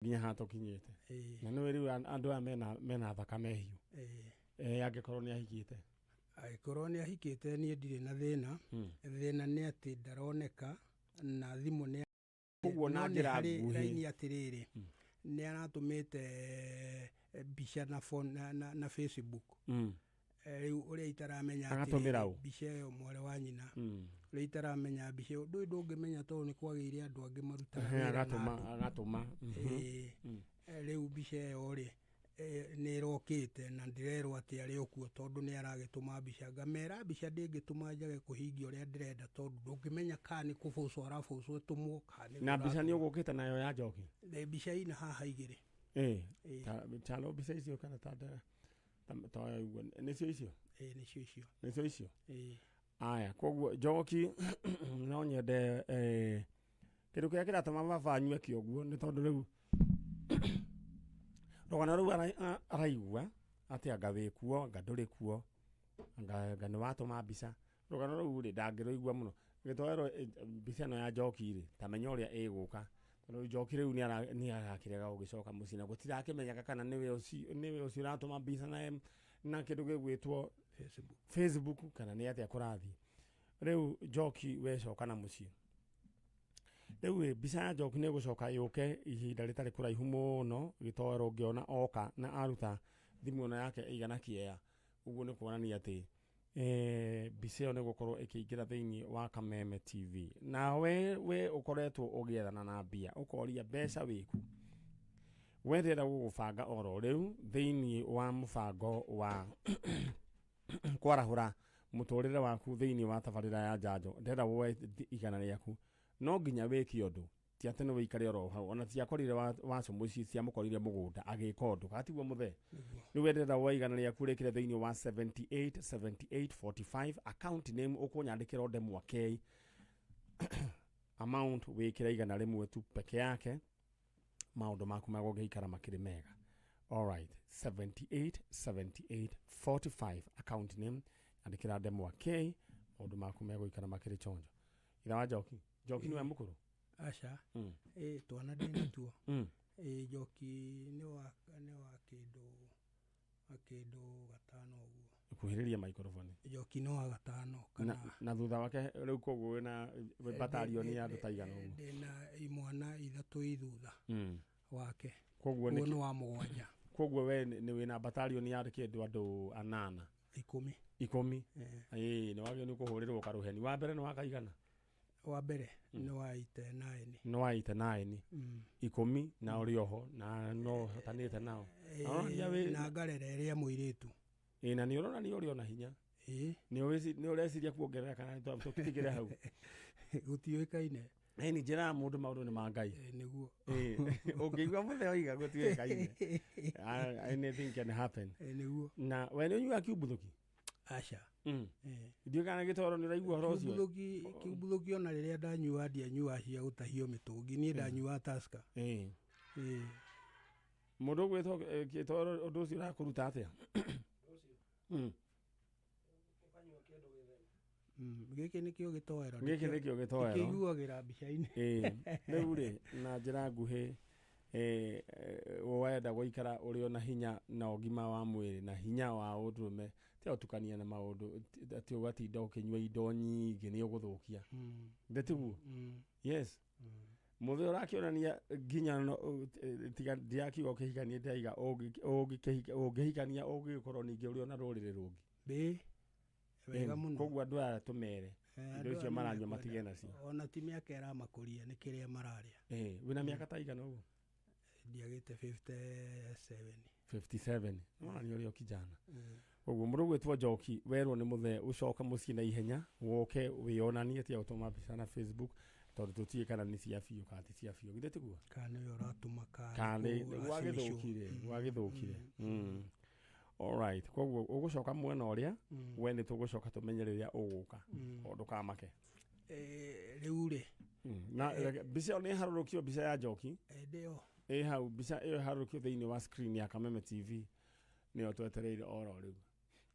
Nginya haha tũkinyĩte. Na nĩwe rĩu andũ aya mena thakame hiũ. Angĩkorwo nĩ ahikĩte. Angĩkorwo nĩ ahikĩte, niĩ ndirĩ na thĩna. Thĩna nĩ atĩ ndaroneka na thimũ nĩ Koguo na no nĩ njĩra harĩ nguhĩ. Raini atĩrĩrĩ, nĩ aratũmĩte mbica na phone na Facebook. Rĩu ũrĩa itaramenya Agatũmĩra atĩrĩrĩ, ũ? Mbica ĩyo mwarĩ wa nyina. Ũrĩa itaramenya mbica ĩyo, ndũĩ, ndũngĩmenya tondũ nĩ kwagĩire andũ angĩ marutaga wĩra na Agatũma andũ. agatũma. Ĩĩ. Rĩu mbica ĩyo rĩ, nĩ ĩrokĩte na ndĩrerwo atĩ arĩ o kuo tondũ nĩ aragĩtũma mbica. Ngamera mbica ndĩngĩtũma njage kũhingia ũrĩa ndĩrenda tondũ ndũngĩmenya kana nĩ kũbũcwo arabũcwo ĩtũmwo kana nĩ Na mbica nĩ ũratũmwo. ũgũkĩte nayo ya Njoki? Mbica ina haha igĩrĩ. Ĩĩ. Talo mbica icio kana ta ũguo nĩcio icio? Ĩĩ, nĩcio icio. Nĩcio icio? Ĩĩ. Aya, koguo Njoki, no nyende kĩndũ kĩrĩa kĩratũma baba anyue kĩoguo nĩ tondũ rĩu rũgano rũu araigua atĩ anga wĩ kuo, anga ndũrĩ kuo, anga nĩ watũma mbica. Rũgano rũu rĩ, ndangĩrũigua mũno gĩtoero. Mbica ĩno ya Njoki rĩ, ta menya ũrĩa ĩgũka, tondũ Njoki rĩu nĩ arakĩrega gũgĩcoka mũciĩ na gũtirakĩmenyeka kana nĩwe ũcio ũratũma mbica na kĩndũ gĩgwĩtwo Facebook. Facebook kana nĩ atĩa kũrathiĩ. Rĩu Njoki, wecoka na mũciĩ rĩu ĩ, mbica ya Njoki nĩ ĩgũcoka yũke ihinda rĩtarĩ kũraihu mũno. Gĩtoero ũngĩona oka na aruta thimũ ĩno yake ĩigana kĩea ũguo, nĩ kuonania atĩ mbica ĩyo nĩ gũkorwo ĩkĩingĩra thĩinĩ wa Kameme TV. Na we ũkoretwo ũgĩethana na mbia, ũkoria mbeca wĩku, we ndĩrenda gũgũbanga oro rĩu thĩinĩ wa mũbango wa kwarahũra mũtũrĩre waku thĩinĩ wa tabarĩra ya njanjo. Ndĩrenda woe 100 rĩaku, no nginya wĩke ũndũ, ti atĩ nĩ wĩikare oro hau. Ona tiakorire wacu mũciĩ, ciamũkorire mũgũnda agĩka ũndũ gatiguo mũthee. Rĩu we ndĩrenda woe 100 rĩaku rĩkĩre thĩinĩ wa 78 78 45, account name ũkũnyandĩkĩra Ndemwa K, amount wĩkĩre 100 tu peke yake, maũndũ maku magũgĩikara makĩrĩ mega. Alright, 78 78 45, account name andĩkĩra Ndemwa K, maũndũ maku megũikara makĩrĩ chonjo. Ithe wa Njoki, Njoki nĩwe mũkũrũ? Aca. Ĩ, twana ndĩ natuo. Ĩ, Njoki nĩ wa kĩndũ gatano ũguo. Kuhĩrĩria microphone. Njoki nĩ wa gatano na, kana na thutha wake rĩu koguo wĩna batarioni ya andũ ta igana ũguo? Ndĩna imwana ithatũ i thutha wake. Koguo ũguo nĩ nĩ wa mũgwanja. Koguo we nĩ wĩna batarioni ya kĩndũ andũ anana? 10. 10. Eh. Ĩĩ, nĩ wagĩrĩirwo nĩ kũhũrĩrwo karũheni. Wa mbere nĩ wakaigana? Wa mbere nĩ wa 89. Nĩ wa 89. 10 na ũrĩ oho na no hotanĩte nao. Na ũronania Na ngarera ĩrĩa mũirĩtu. Ĩĩ, na nĩ ũronania ũrĩ ona hinya. Ĩĩ. Nĩ ũreciria kuongerera kana tũtigĩre hau? Gũtiũĩkaine. Ĩni njĩra ya mũndũ, maũndũ nĩ ma Ngai. Ĩĩ, nĩguo. Ĩĩ, ũngĩigua mũthee oiga gũtiũĩkaine. Ah, anything can happen. Ĩĩ, nĩguo. Na we nĩ ũnyuaga kiumbuthũki? Aca. Ĩĩ. Ndiũĩ kana gĩtoro nĩ ũraigua ũhoro ũcio. Kiumbuthũki ona rĩrĩa ndanyua, ndianyua cia gũtahio mĩtũngi, niĩ ndanyuaga Tusker. Ĩĩ. Mũndũ ũgwĩtwo gĩtoro, ũndũ ũcio ũrakũruta atĩa? Gĩkĩ nĩkĩo gĩtoero. Gĩkĩ nĩkĩo gĩtoero. Ndĩkĩiguagĩra mbica-inĩ. Ĩĩ, rĩu rĩ, na njĩra nguhĩ, wenda gũikara ũrĩ ona hinya na ũgima wa mwĩrĩ na hinya wa ũndũrũme, tiga gũtukania na maũndũ atĩ ũgatinda ũkĩnyua indo nyingĩ nĩ ũgũthũkia. Ndĩtiguo? Yes, mũthĩ ũrakĩonania nginya tiga ndirakiuga ũkĩhikania, ndĩraiga ũngĩhikania ũngĩgĩkorwo ningĩ ũrĩ ona rũrĩrĩ rũngĩ. Ĩĩ, wega mũno. Koguo andũ aya tũmere Eh, indo andũ icio aya maranyua nĩmekwenda. matige nacio. Ona ti mĩaka ĩramakũria, nĩ kĩrĩa mararĩa. Ĩĩ, wĩna mĩaka ta igana ũguo? Ndiagĩte 57. 57, nona nĩ ũrĩ o kijana. Koguo mũndũ ũgwĩtwo Njoki, werwo nĩ mũthee ũcoke mũciĩ na ihenya, woke wĩonanie, tiga gũtũma mbica na Facebook tondũ tũtiĩ kana nĩ cia biũ kana ti cia biũ. Githĩ tiguo? Kana nĩwe ũratũma kana Kana nĩ ũracĩnicwo. gwagĩthũkire, gwagĩthũkire. Alright, koguo ũgũcoka mwena ũrĩa we nĩ tũgũcoka tũmenye rĩrĩa ũgũka, o ndũkamake. Eh, rĩu rĩ, Na mbica ĩyo nĩ ĩharũrũkio, mbica ya Njoki. Hĩndĩ ĩyo Ĩ hau, mbica ĩyo ĩharũrũkio thĩinĩ wa screen ya Kameme TV, nĩyo twetereire oro rĩu.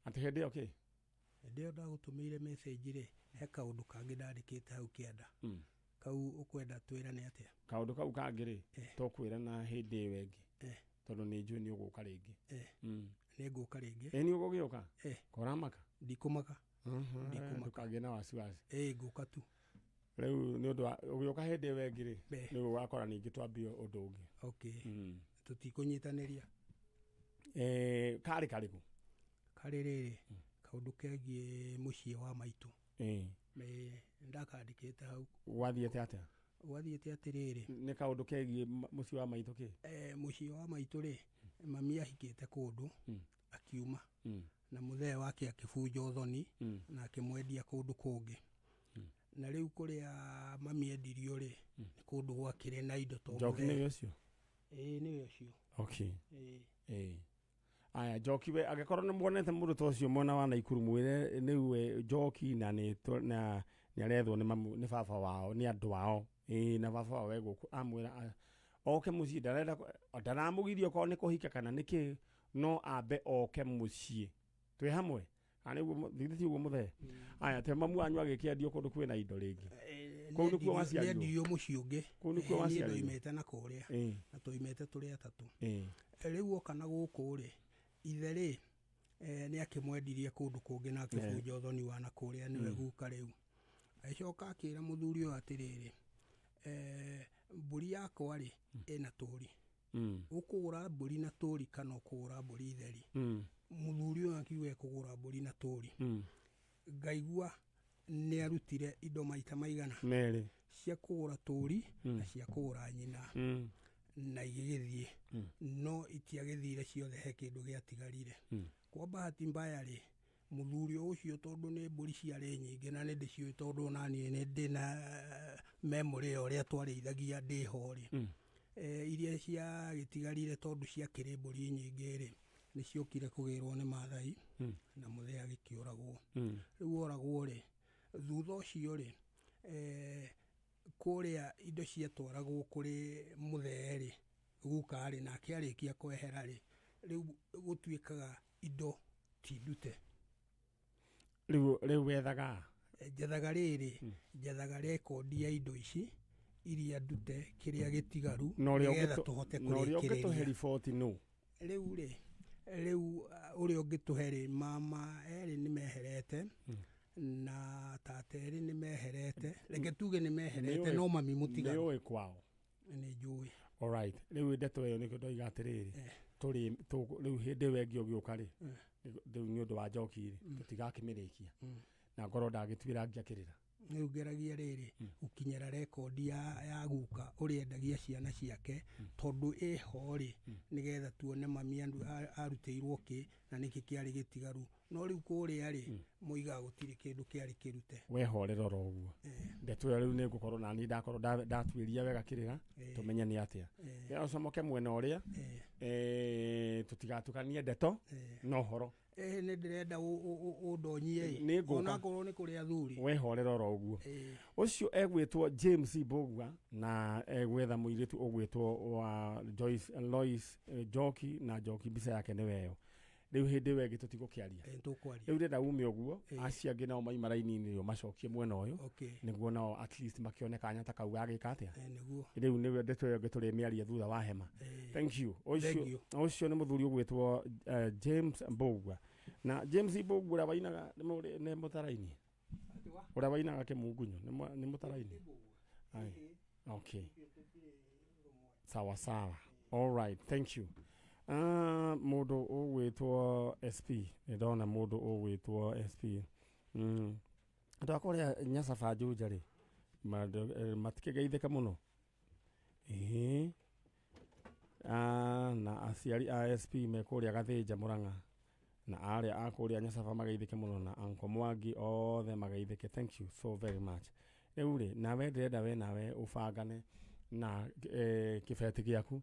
Atĩ hĩndĩ ĩyo kĩ? Hĩndĩ ĩyo ndagũtũmĩire message rĩ, he kaũndũ kangĩ ndandĩkĩte hau kĩanda. Kau ũkwenda twĩrane atĩa? Kaũndũ kau kangĩ rĩ, Eh. tũkwĩrana hĩndĩ ĩyo ĩngĩ, Eh. tondũ nĩ njũĩ nĩ ũgũka rĩngĩ. Eh. Nĩ ngũka rĩngĩ. Ĩ, nĩ ũgũgĩũka? Eh. Koramaka? Ndikũmaka. Ndikũmaka. Ndũkagĩe na wasiwasi. Ĩ, ngũka tu. Rĩu nĩ ũndũ wa ũgĩũka hĩndĩ ĩyo ĩngĩ rĩ, Eh. nĩ ũgakora ningĩ twambie ũndũ ũngĩ. Okay. Tũtikũnyitanĩria. Eh, karĩ karĩkũ? Karĩ rĩrĩ, kaũndũ kegiĩ mũciĩ wa maitũ. Ĩ. Ndakandĩkĩte hau. Gwathiĩte atĩa? Gwathiĩte atĩrĩrĩ. Nĩ kaũndũ kegiĩ mũciĩ wa maitũ kĩ? Eh, mũciĩ wa maitũ rĩ, mami ahikĩte kũndũ, akiuma. Na mũthee wake akĩbunja ũthoni, na akĩmwendia kũndũ kũngĩ. Na rĩu kũrĩa mami endirio rĩ, nĩ kũndũ gwakĩrĩ na indo to Njoki mũthee. nĩwe ũcio? Ĩĩ, nĩwe ũcio. Okay. Ĩĩ. Ĩĩ. Aya, Njoki we angĩkorwo nĩ muonete mũndũ ta ũcio mwena wa Naikuru, mwĩre nĩwe Njoki, na nĩ na nĩ arethwo nĩ mamu, nĩ baba wao, nĩ andũ ao. Ĩĩ, na baba wao e gũkũ, amwĩra oke mũciĩ, ndarenda ndaramũgiria okorwo nĩ kũhika kana nĩ kĩ, no ambe oke mũciĩ. Twĩ hamwe? Kana nĩguo githĩ ti ũguo mũthee? Aya, te mamu wanyu agĩkĩendio kũndũ kwĩna indo rĩngĩ. Kũu nĩkuo waciarirwo? Nĩendirio mũciĩ ũngĩ. Kũu nĩkuo Niĩ waciarirwo? ndoimĩte na kũrĩa. Na twoimĩte tũrĩ atatũ. Rĩu oka na gũkũ rĩ, ithe rĩ, nĩ akĩmwendirie kũndũ kũngĩ na akĩbunja ũthoni wa na kũrĩa, nĩwe guka rĩu. Agĩcoka akĩra mũthuri ũyũ atĩrĩrĩ, mbũri yakwa rĩ, ĩna tũri. Ũkũgũra mbũri na tũri kana ũkũgũra mbũri theri? Mũthuri ũyũ akiuga ekũgũra mbũri na tũri. Ngaigua nĩ arutire indo maita maigana? Merĩ. Cia kũgũra tũri na cia kũgũra nyina. Na igĩgĩthiĩ. No itiagĩthire ciothe, he kĩndũ gĩatigarire. Kwa bahati mbaya rĩ, mũthuri ũcio tondũ nĩ mbũri ciarĩ nyingĩ na nĩ ndĩciũĩ tondũ ona niĩ nĩ ndĩna memory ya ũrĩa twarĩithagia ndĩho rĩ. Iria ciagĩtigarire tondũ ciakĩrĩ mbũri nyingĩ rĩ, nĩ ciokire kũgĩrwo nĩ Maathai na mũthee agĩkĩũragwo. Rĩu oragwo rĩ, thutha ũcio rĩ, kũrĩa indo ciatwaragwo kũrĩ mũthee rĩ, guka rĩ, nake arĩkia kwehera rĩ, rĩu gũtuĩkaga indo ti ndute. Rĩu wethaga? Njethaga rĩrĩ, njethaga rekondi ya indo ici iria ndute, kĩrĩa gĩtigaru, Na ũrĩa nĩgetha tũhote na ũrĩa ũngĩtũhe kũrĩkĩrĩria. riboti nũ? Rĩu rĩ, rĩu ũrĩa ũngĩtũhe rĩ, mama erĩ nĩ meherete na tata erĩ nĩ meherete, reke tuge nĩ meherete, no mami mũtigaru. Nĩũĩ kwao? Nĩ njũĩ. Alright, rĩu ndeto ĩyo nĩkĩo ndoiga atĩrĩrĩ, tũrĩ rĩu hĩndĩ ĩyo ĩngĩ ũgĩũka rĩ, rĩu nĩ ũndũ wa Njoki rĩ, tũtigakĩmĩrĩkia. Na ngorwo ndagĩtuĩra ngĩakĩrĩra. Rĩu ngeragia rĩrĩ gũkinyĩra rekondi ya guka ũrĩa endagia ciana ciake, tondũ ĩho rĩ, nĩgetha tuone mami arutĩirwo kĩ na nĩkĩ kĩarĩ gĩtigaru. No rĩu kũrĩa rĩ, moigaga gũtirĩ kĩndũ kĩarĩ kĩrute. Wehorera oro ũguo. Ndeto ĩyo rĩu nĩ ngũkorwo na niĩ ndakorwo ndatuĩria wega kĩrĩra, tũmenye nĩ atĩa. Rĩrĩa ũcomoke mwena ũrĩa, tũtigatukanie ndeto na ũhoro. Nĩ ndĩrenda ũndonyie ĩ. Nĩ ngũka. Onakorwo nĩ kũrĩ athuri. Wehorera oro ũguo. Ũcio egwĩtwo James Mbũgua na egwetha mũirĩtu ũgwĩtwo wa Joyce Lois, Njoki, na Njoki mbica yake nĩ weyo. Rĩu hĩndĩ ĩyo ĩngĩ tũtigũkĩaria. Tũkwaria. Rĩu ndĩrenda ume ũguo, acio angĩ nao maima raini-inĩ ũmacokie mwena ũyũ. Nĩguo nao at least makĩone kanya ta kau gagĩka atĩa. Nĩguo. Rĩu nĩwe ndeto ĩyo ĩngĩ tũrĩmĩaria thutha wa hema. Thank you. Thank you. Ũcio nĩ mũthuri ũgwĩtwo James Mbũgua. Na James Mbũgua ũrĩa wainaga nĩ mũtaraini? Ũrĩa wainaga kĩmungunyo nĩ mũtaraini? Aye. Okay. Sawa sawa. All right, thank you. Mũndũ ũgwĩtwo SP, nĩ ndona mũndũ ũgwĩtwo SP. Andũ a kũrĩa Nyasaba Juja rĩ, matikĩgeithĩka mũno. Ĩĩ. Na aciari a SP me kũrĩa Gathĩnja Mũrang'a, na arĩa a kũrĩa Nyasaba mageithĩke mũno, na Uncle Mwangi othe mageithĩke. Thank you so very much. Rĩu rĩ, nawe ndĩrenda we nawe ũbangane na kĩbeti gĩaku.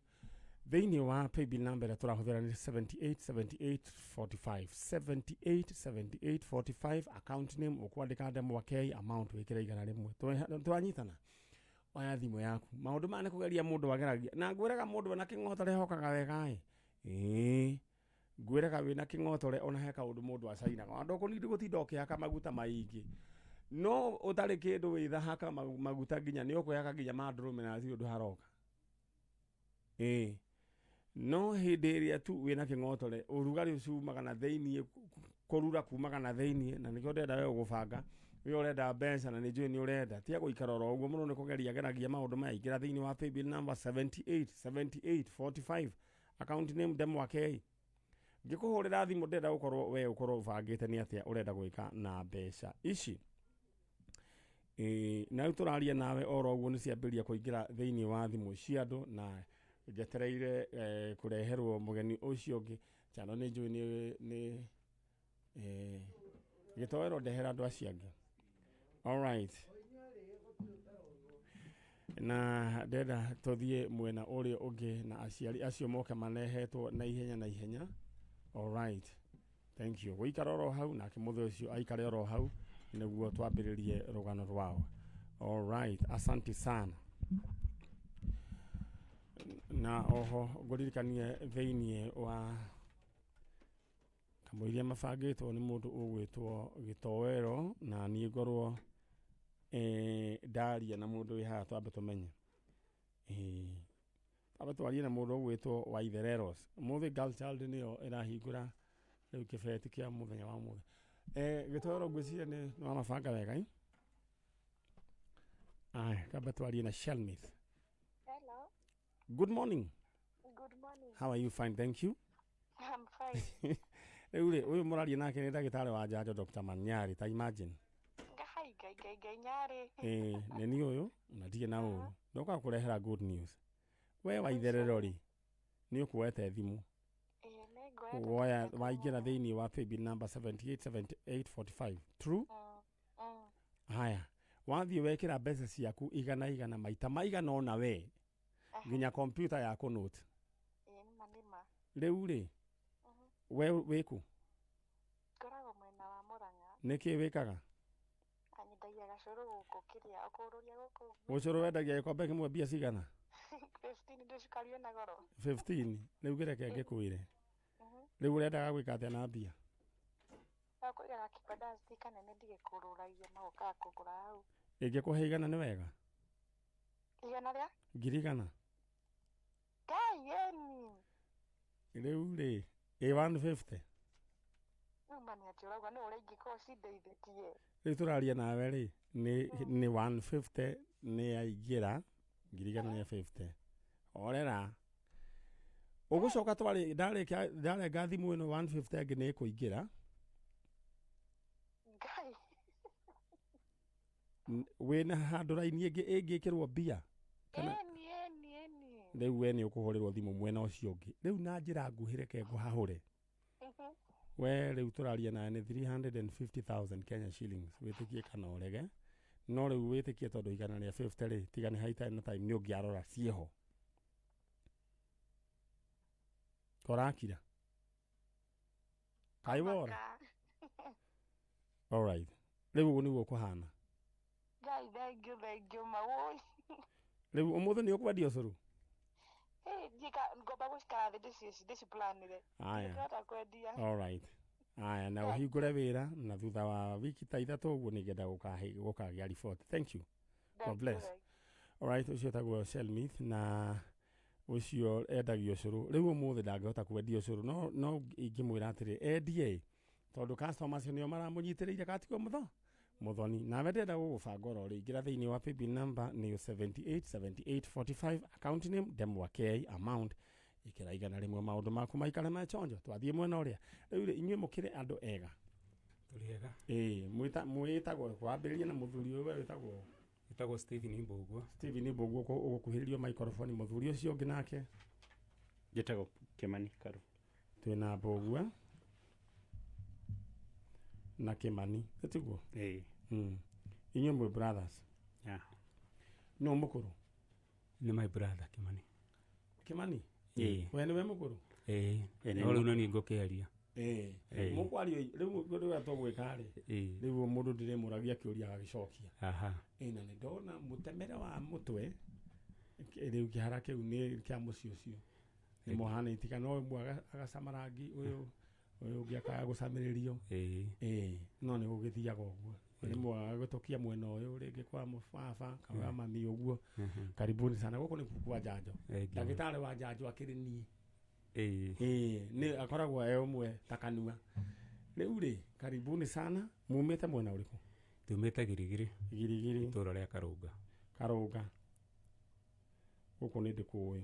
Thĩinĩ wa paybill number ĩrĩa tũrahũthĩra nĩ 78 78 45, 78 78 45. Account name ũkwandĩka Ndemwa K, amount wĩkĩre 100. Twanyitana? Oya thimũ yaku. Maũndũ maya nĩ kũgeria mũndũ ageragia. Na ngwĩraga mũndũ wĩna kĩng'otore hokaga wega ĩ. Ĩĩ. Ngwĩraga wĩna kĩng'otore ona he kaũndũ mũndũ acainaga. Ona ndũkũnindi gũtinda ũkĩhaka maguta maingĩ. No ũtarĩ kĩndũ wĩthahaka maguta nginya nĩ ũkwĩhaka nginya ma ndũrũme na hatirĩ ũndũ haroka. Ĩĩ, no hĩndĩ ĩrĩa tu wĩna kĩng'otore, ũrugarĩ ũcio umaga na thĩiniĩ, kũrura kumaga na thĩiniĩ, na nĩkĩo ndĩrenda we ũgũbanga. We ũrenda mbeca na nĩ njũĩ nĩ ũrenda, tiga gũikara oro ũguo mũno, nĩ kũgeria geragia maũndũ maya. Ingĩra thĩiniĩ wa paybill number 78 78 45, account name Ndemwa K. Ngĩkũhũrĩra thimũ ndĩrenda gũkorwo we ũkorwo ũbangĩte nĩ atĩa ũrenda gwĩka na mbeca ici. Ĩĩ, na rĩu tũraria nawe oro ũguo nĩ ciambĩrĩria kũingĩra thĩiniĩ wa thimũ cia andũ, na njetereire kũreherwo mũgeni ũcio ũngĩ. Chano nĩ njũĩ nĩ gĩtoero, ndehera andũ acio angĩ. Alright, na ndenda tũthiĩ mwena ũrĩa ũngĩ na aciari acio moke marehetwo na ihenya na ihenya. Alright, thank you. Gũikara oro hau nake mũthee ũcio aikare oro hau nĩguo twambĩrĩrie rũgano rwao. Alright, asante sana. Na oho ngũririkanie thĩiniĩ wa kamũiria mabangĩtwo nĩ mũndũ ũgwĩtwo Gĩtoero, na niĩ ngorwo ndaria na mũndũ wĩ haha, twambe tũmenye, twambe twarie na mũndũ ũgwĩtwo Waithereros. Ũmũthĩ girl child nĩyo ĩrahingũra rĩu kĩbeti kĩa mũthenya wa ũmũthĩ. Gĩtoero, ngwĩciria nĩ wamabanga wega ĩ. Aya, kamba twarie na Shelmith. Hello. Good morning. Good morning. How are you? Fine, thank you. I'm fine. Rĩu rĩ, ũyũ mũraria nake nĩ ndagĩtarĩ wa njanjo, Dr. Manyari, ta imagine. Ngai ngai ngai ngai nyarĩ. Ĩĩ, nĩ niĩ ũyũ na ndirĩ na ũru, ndoka kũrehera good news. We Waitherero rĩ, nĩ ũkuoete thimũ. Ĩĩ, nĩ ngoete. Woya waingĩra thĩinĩ wa paybill number 787845, true? Mm. Haya, wathiĩ wekĩra mbeca ciaku igana igana maita maigana ona we nginya kompyuta ya kũnote. Ĩĩ, nĩma nĩma. Rĩu rĩ, we wĩkũ? Ngoragwo mwena wa Murang'a. Nĩkĩ wĩkaga? Anyendagia gacũrũ gũkũ kĩrĩa ũkũrũria gũkũ. Ũcũrũ wendagia gĩkombe kĩmwe mbia cigana? 15, ndĩ cukari wĩna goro. 15. Rĩu kĩreke ngĩkwĩre, rĩu ũrendaga gwĩka atĩa na mbia? Kũigaga kibandasti kanene ndige kũrũragia magokaga kũgũra hau. Ĩngĩkũhe 100 nĩ wega? 100 rĩa? 100,000. Ngai ĩni. Rĩu rĩ, ĩ 150. Rĩu ma nĩ atĩ ũrauga nĩ ũrĩa ingĩkorwo cindeithĩtie. Rĩu tũraria nawe rĩ, nĩ 150 nĩ yaingĩra, 150,000. Horera, ũgũcoka twarĩ ndarĩkia ndarenga thimũ ĩno, 150 ĩngĩ nĩ ĩkũingĩra. Ngai. Wĩna handũ raini ĩngĩ ĩngĩkĩrwo mbia kana? Ĩni ĩni ĩni. Rĩu we nĩ ũkũhũrĩrwo thimũ mwena ũcio ũngĩ. Rĩu na njĩra nguhĩ, reke ngũhahũre. We rĩu tũraria nawe nĩ 350,000 Kenya shillings, wĩtĩkie kana ũrege. No rĩu wĩtĩkie tondũ 150 rĩ, tiga nĩ haita na time nĩ ũngĩarora ciĩho korakira kaĩ wora. Maka. Alright, rĩu ũguo nĩguo kũhana. Ngai, thank you, thank you, mawoi. Rĩu ũmũthĩ nĩ ũkwendia ũcũrũ? Hey, njika ngomba gũcikara thĩ ndĩciplanire. Aya. Ndĩrahota kwendia. Alright, aya, na ũhingũre wĩra na thutha wa wiki ta 3 ũguo nĩngenda gũkagĩa report. Thank you. Thank God you, bless. thank Alright, ũcio etagwo Shelmith na ũcio endagia ũcũrũ. Rĩu ũmũthĩ ndangĩhota kwendia ũcũrũ, no ingĩmwĩra atĩrĩ endie tondũ customer acio nĩo maramũnyitĩrĩire gatigwo mũtho mũthoni nawe ndĩrenda gũgũbanga oro rĩ. Ingĩra thĩinĩ wa paybill number nĩ 787845, account name Ndemwa K, amount ĩkĩra 100, maũndũ maku maikare mechonjo. Twathiĩ mwena ũrĩa rĩu rĩ, inyuĩ mũkĩrĩ andũ ega? Tũrĩ ega. Ĩĩ, mwĩtagwo wambĩrĩrie na mũthuri ũyũ, we wĩtagwo? Ĩtagwo Stephen Mbũgua. Stephen Mbũguo, ũgũkuhĩrĩrio microphone. Mũthuri ũcio ũngĩ nake? Njĩtagwo Kĩmani Karu. Twĩna Mbũgua na Kĩmani, ĩtiguo? Ĩĩ. Inyuĩ mwĩ brothers? Yeah. No mũkũrũ? Nĩ my brother Kĩmani. Kĩmani? Ĩĩ. We nĩwe mũkũrũ? Ĩĩ. Ĩĩ, nĩ No rĩu no niĩ ngũkĩaria. Ĩĩ. Ĩĩ. Mũkwario rĩu rĩrĩa tũgwĩka rĩ, Ĩĩ. rĩu mũndũ ndĩrĩmũragia kĩũria agagĩcokia. Aha. Ĩĩ, na nĩ ndona mũtemere wa mũtwe rĩu kĩhara kĩu nĩ kĩa mũciĩ ũcio nĩ mũhana itika, no ũmwe agacama rangi ũyũ, ũyũ ũngĩ akaga gũcamĩrĩrio. Ĩĩ. Ĩĩ, no nĩ gũgĩthiaga ũguo. Nĩ mwagũtũkia mwena ũyũ rĩngĩ kwa mũbaba kana mami ũguo. Karibuni sana, gũkũ nĩ kwa njanjo. Thank you. Ndagĩtarĩ wa njanjo akĩrĩ niĩ. Ĩĩ. Ĩĩ, nĩ akoragwo e ũmwe ta kanua. Rĩu rĩ, karibuni sana, mumĩte mwena ũrĩkũ? Tumĩte Girigiri. Girigiri. Itũra rĩa Karũnga. Karũnga, gũkũ nĩ ndĩkũĩ.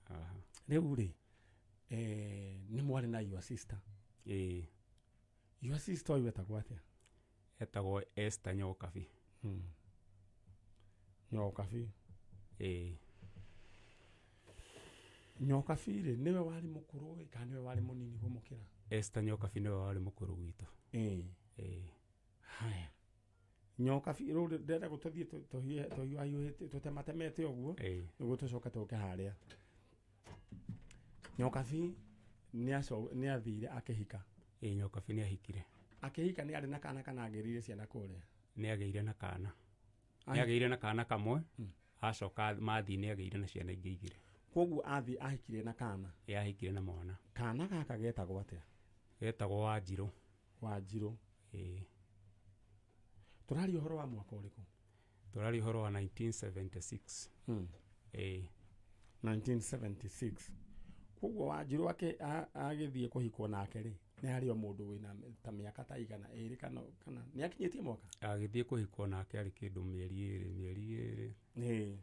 Aha. Rĩu rĩ, nĩ mwarĩ na your sister? Ĩĩ. Your sister ũyũ etagwo atĩa? Etagwo Esther Nyokabi. Nyokabi. Ĩĩ. Nyokabi rĩ, nĩwe warĩ mũkũrũ ĩ kana nĩwe warĩ mũnini kũmũkĩra? Esther Nyokabi nĩwe warĩ mũkũrũ gwitũ. Ĩĩ. Ĩĩ. Haya, Nyokabi rĩu ndĩrenda gũtũthiĩ tũhiũhahiũhĩte tũtematemete ũguo Ĩĩ. nĩguo tũcoke tũke harĩa. Nyokabi nĩ athire akĩhika? Ĩĩ, Nyokabi nĩ ahikire. Akĩhika nĩ arĩ na kana kana agĩrĩire ciana kũrĩa? Nĩ agĩire na kana. Nĩ agĩire na kana kamwe. Acoka mathiĩ nĩ agĩire na ciana ingĩ igĩrĩ. Koguo athiĩ ahikire na kana? Ĩĩ, ahikire na mwana. Kana gaka getagwo atĩa? Getagwo Wanjirũ. Wanjirũ. Ĩĩ. Tũraria ũhoro wa mwaka ũrĩkũ? Tũraria ũhoro wa 1976. Ĩĩ. 1976. Koguo Wanjirũ agĩthiĩ kũhikwo nake rĩ, nĩ harĩ o mũndũ wĩna ta mĩaka ta igana ĩrĩ kana nĩ akinyĩtie mwaka? Agĩthiĩ kũhikwo nake arĩ kĩndũ mĩeri ĩrĩ. Ĩĩ.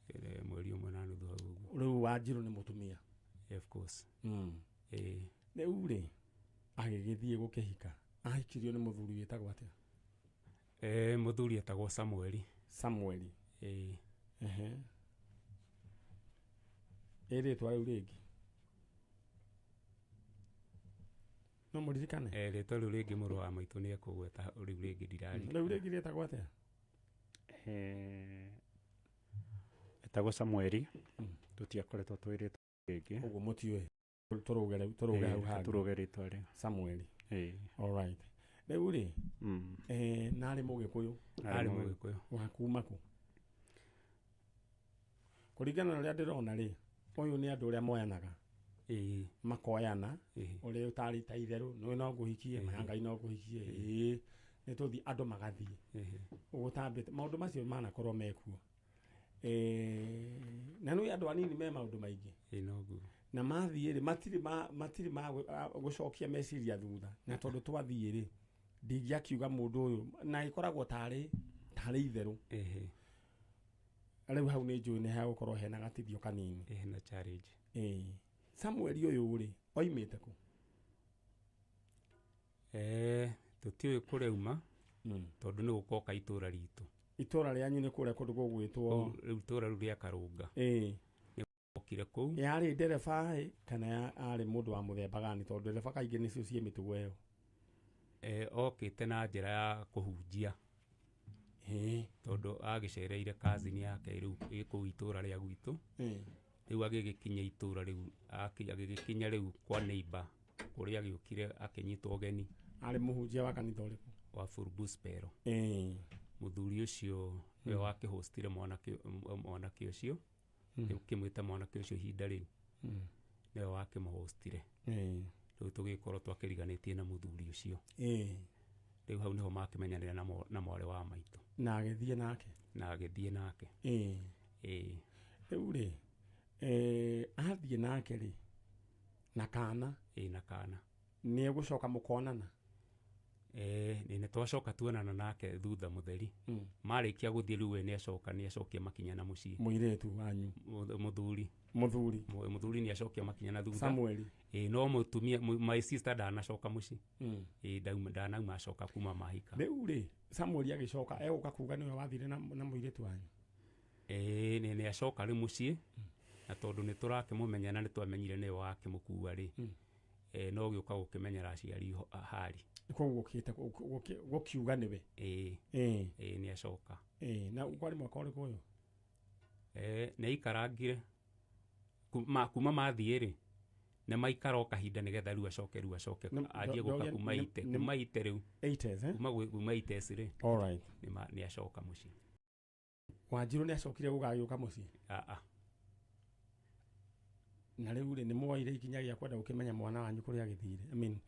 Ĩrĩ, mweri ũmwe na nuthu hau ũguo. Rĩu Wanjirũ nĩ mũtumia? Yeah, of course. Ĩĩ. Rĩu rĩ, agĩgĩthiĩ gũkĩhika, ahikirio nĩ mũthuri wĩtagwo atĩa? Mũthuri etagwo Samueli. Samueli. Ĩĩ. Ehe, ĩ rĩtwa rĩu rĩngĩ no mũririkane? Rĩtwa rĩu rĩngĩ mũrũ wa maitũ nĩ ekũgweta, rĩu rĩngĩ ndirari. Rĩu rĩngĩ rĩtagwo atĩa? Etagwo Samueli. Tũtiakoretwo twĩrĩtwo rĩngĩ. Ũguo mũtiũĩ, tũrũge rĩu, tũrũge hau hangĩ. Tũrũge rĩtwa rĩu. Samueli. Ĩĩ. Alright, rĩu rĩ, narĩ mũgĩkũyũ? Arĩ mũgĩkũyũ. Wa kuma kũ? Kũringana na ũrĩa ndĩrona rĩ, ũyũ nĩ andũ ũrĩa moyanaga. Ĩĩ. Makoyana. Ĩĩ. Ũrĩa ũtarĩ ta itherũ nĩ no ngũhikie, maya Ngai no ngũhikie, ĩĩ nĩ tũthiĩ, andũ magathiĩ. Ũgũtambĩte maũndũ macio manakorwo mekuo. Na nĩ andũ anini me maũndũ maingĩ. Ĩĩ, noguo. Na mathiĩ rĩ, matirĩ ma gũcokia meciria thutha, na tondũ twathiĩ rĩ, ndingĩakiuga mũndũ ũyũ na ĩkoragwo tarĩ itherũ. Rĩu hau nĩ njũĩ nĩ hagũkorwo hena gatithio kanini. Ĩĩ, na challenge. Ĩĩ, Samueli ũyũ rĩ, oimĩte kũ? Tũtiũĩ kũrĩa auma tondũ nĩ gũkoka itũra ritũ. Itũra rĩanyu nĩ kũrĩa kũndũ gũgwĩtwo? Rĩu itũra rĩu rĩa Karũnga. Ĩĩ. Okire kũu. Yarĩ ndereba ĩ kana arĩ mũndũ wa mũthemba gani? Tondũ ndereba kaingĩ nĩcio ciĩ mĩtugo ĩyo. Okĩte na njĩra ya kũhunjia. Tondũ agĩcereire cousin yake rĩu ĩ kũu itũra rĩa gwitũ. Rĩu agĩgĩkinya itũra rĩu, agĩgĩkinya rĩu kwa neighbor kũrĩa agĩũkire akĩnyitwo ũgeni. Arĩ mũhunjia wa kanitha ũrĩkũ? Wa Full Gospel. Mũthuri ũcio nĩwe wakĩhostire mwanake ũcio. Rĩu kĩmwĩte mwanake ũcio ihinda rĩu nĩwe wakĩmũhostire. Rĩu tũgĩkorwo twakĩriganĩtie na mũthuri ũcio. Rĩu hau nĩho makĩmenyanĩra na mwarĩ wa maitũ. Na agĩthiĩ nake? Na agĩthiĩ nake. Ĩĩ. Rĩu rĩ, athiĩ nake rĩ, na kana? Ĩĩ, na kana. Nĩ egũcoka mũkonana? Nĩ twacoka tuonana nake thutha mũtheri. Marĩkia gũthiĩ rĩu we nĩacoka, nĩacokia makinya na mũciĩ. Mũirĩtu wanyu? Mũthuri. Mũthuri. Mũthuri nĩacokia makinya na thutha. Samueli. Ĩĩ, no mũtumia my sister ndanacoka mũciĩ. Ĩĩ, ndanauma acoka kuma mahika. Rĩu rĩ, Samueli agĩcoka egũka kuga nĩwe wathire na mũirĩtu wanyu? Ĩĩ, nĩ acoka rĩu mũciĩ, na tondũ nĩ tũrakĩmũmenya na nĩ twamenyire nĩwe wakĩmũkua rĩ, no gĩũka gũkĩmenyera aciari hari. Koguo ũkĩte gũkiuga nĩwe? Ĩĩ. Ĩĩ. Ĩĩ, nĩ acoka. Ĩĩ, na kwarĩ mwaka ũrĩkũ ũyũ? Nĩ aikarangire kuma mathiĩ rĩ, nĩ maikara o kahinda nĩgetha rĩu acoke anjie gũka kuma ite kuma ite rĩu. 80s, eh? Kuma 80s rĩ. Alright. Nĩ acoka mũciĩ. Wanjirũ nĩ acokire gũgagĩũka mũciĩ? Aa. Na rĩu rĩ, nĩ mwoire ikinya rĩa kwenda gũkĩmenya mwana wanyu kũrĩa agĩthire? I mean,